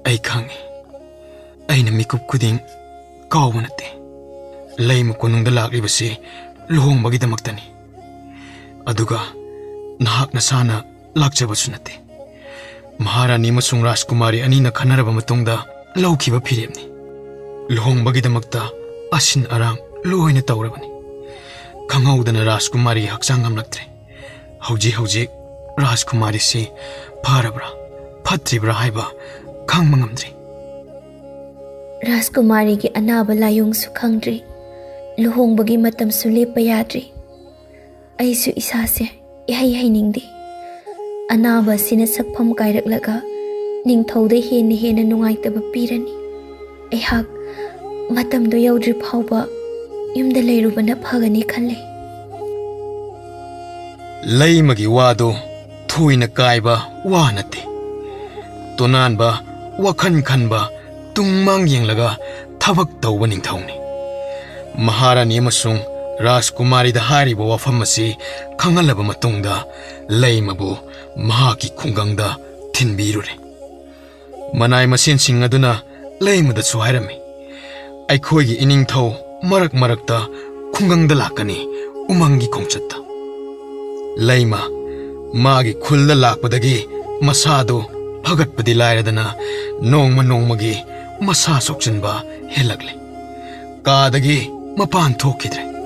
ꯑꯩ ꯈꯪꯏ, ꯑꯩꯅ ꯃꯤꯀꯨꯞ ꯈꯨꯗꯤꯡ ꯀꯥꯎꯕ ꯅꯠꯇꯦ꯫ ꯂꯩꯃ ꯀꯣꯅꯨꯡꯗ ꯂꯥꯛꯂꯤꯕꯁꯤ ꯂꯨꯍꯣꯡꯕꯒꯤꯗꯃꯛꯇꯅꯤ꯫ ꯑꯗꯨꯒ ꯅꯍꯥꯛ ꯅꯁꯥꯅ ꯂꯥꯛꯆꯕꯁꯨ ꯅꯠꯇꯦ꯫ ꯃꯍꯥꯔꯥꯅꯤ ꯑꯃꯁꯨꯡ ꯔꯥꯖꯀꯨꯃꯥꯔꯤ ꯑꯅꯤꯅ ꯈꯟꯅꯔꯕ ꯃꯇꯨꯡꯗ ꯂꯧꯈꯤꯕ ꯐꯤꯔꯦꯞꯅꯤ꯫ ꯂꯨꯍꯣꯡꯕꯒꯤꯗꯃꯛꯇ ꯑꯁꯤꯟ ꯑꯔꯥꯡ ꯂꯣꯏꯅ ꯇꯧꯔꯕꯅꯤ꯫ ꯈꯪꯍꯧꯗꯅ ꯔꯥꯖꯀꯨꯃꯥꯔꯤꯒꯤ ꯍꯛꯆꯥꯡ ꯉꯝꯂꯛꯇ꯭ꯔꯦ꯫ ꯍꯧꯖꯤꯛ ꯍꯧꯖꯤꯛ ꯔꯥꯖꯀꯨꯃꯥꯔꯤꯁꯤ ꯐꯔꯕ꯭ꯔꯥ, ꯐꯠꯇ꯭ꯔꯤꯕ꯭ꯔꯥ ꯍꯥꯏꯕ ꯈꯪꯕ ꯉꯝꯗ꯭ꯔꯤ꯫ ꯔꯥꯖꯀꯨꯃꯥꯔꯤꯒꯤ ꯑꯅꯥꯕ ꯂꯥꯏꯑꯣꯡꯁꯨ ꯈꯪꯗ꯭ꯔꯤ꯫ ꯂꯨꯍꯣꯡꯕꯒꯤ ꯃꯇꯝꯁꯨ ꯂꯦꯞꯄ ꯌꯥꯗ꯭ꯔꯤ꯫ ꯑꯩꯁꯨ ꯏꯁꯥꯁꯦ ꯏꯍꯩ ꯍꯩꯅꯤꯡꯗꯦ꯫ ꯑꯅꯥꯕ ꯑꯁꯤꯅ ꯁꯛꯐꯝ ꯀꯥꯏꯔꯛꯂꯒ ꯅꯤꯡꯊꯧꯗ ꯍꯦꯟꯅ ꯍꯦꯟꯅ ꯅꯨꯡꯉꯥꯏꯇꯕ ꯄꯤꯔꯅꯤ꯫ ꯑꯩꯍꯥꯛ ꯃꯇꯝꯗꯨ ꯌꯧꯗ꯭ꯔꯤ ꯐꯥꯎꯕ ꯌꯨꯝꯗ ꯂꯩꯔꯨꯕꯅ ꯐꯒꯅꯤ ꯈꯜꯂꯦ꯫ ꯂꯩꯃꯒꯤ ꯋꯥꯗꯨ ꯊꯣꯏꯅ ꯀꯥꯏꯕ ꯋꯥ ꯅꯠꯇꯦ꯫ ꯇꯣꯅꯥꯟꯕ, ꯋꯥꯈꯜ ꯈꯟꯕ, ꯇꯨꯡ ꯃꯥꯡ ꯌꯦꯡꯂꯒ ꯊꯕꯛ ꯇꯧꯕ ꯅꯤꯡꯊꯧꯅꯤ꯫ ꯃꯍꯥꯔꯥꯅꯤ ꯑꯃꯁꯨꯡ ꯔꯥꯖꯀꯨꯃꯥꯔꯤꯗ ꯍꯥꯏꯔꯤꯕ ꯋꯥꯐꯝ ꯑꯁꯤ ꯈꯪꯍꯜꯂꯕ ꯃꯇꯨꯡꯗ ꯂꯩꯃꯕꯨ ꯃꯍꯥꯛꯀꯤ ꯈꯨꯡꯒꯪꯗ ꯊꯤꯟꯕꯤꯔꯨꯔꯦ꯫ ꯃꯅꯥꯏ ꯃꯁꯦꯟꯁꯤꯡ ꯑꯗꯨꯅ ꯂꯩꯃꯗꯁꯨ ꯍꯥꯏꯔꯝꯃꯤ, "ꯑꯩꯈꯣꯏꯒꯤ ꯏꯅꯤꯡꯊꯧ ꯃꯔꯛ ꯃꯔꯛꯇ ꯈꯨꯡꯒꯪꯗ ꯂꯥꯛꯀꯅꯤ, ꯎꯃꯪꯒꯤ ꯈꯣꯡꯆꯠꯇ"꯫ ꯂꯩꯃ ꯃꯥꯒꯤ ꯈꯨꯜꯗ ꯂꯥꯛꯄꯗꯒꯤ ꯃꯁꯥꯗꯨ ꯐꯒꯠꯄꯗꯤ ꯂꯥꯏꯔꯗꯅ ꯅꯣꯡꯃ ꯅꯣꯡꯃꯒꯤ ꯃꯁꯥ ꯁꯣꯛꯆꯤꯟꯕ ꯍꯦꯜꯂꯛꯂꯦ꯫ ꯀꯥꯗꯒꯤ ꯃꯄꯥꯟ ꯊꯣꯛꯈꯤꯗ꯭ꯔꯦ꯫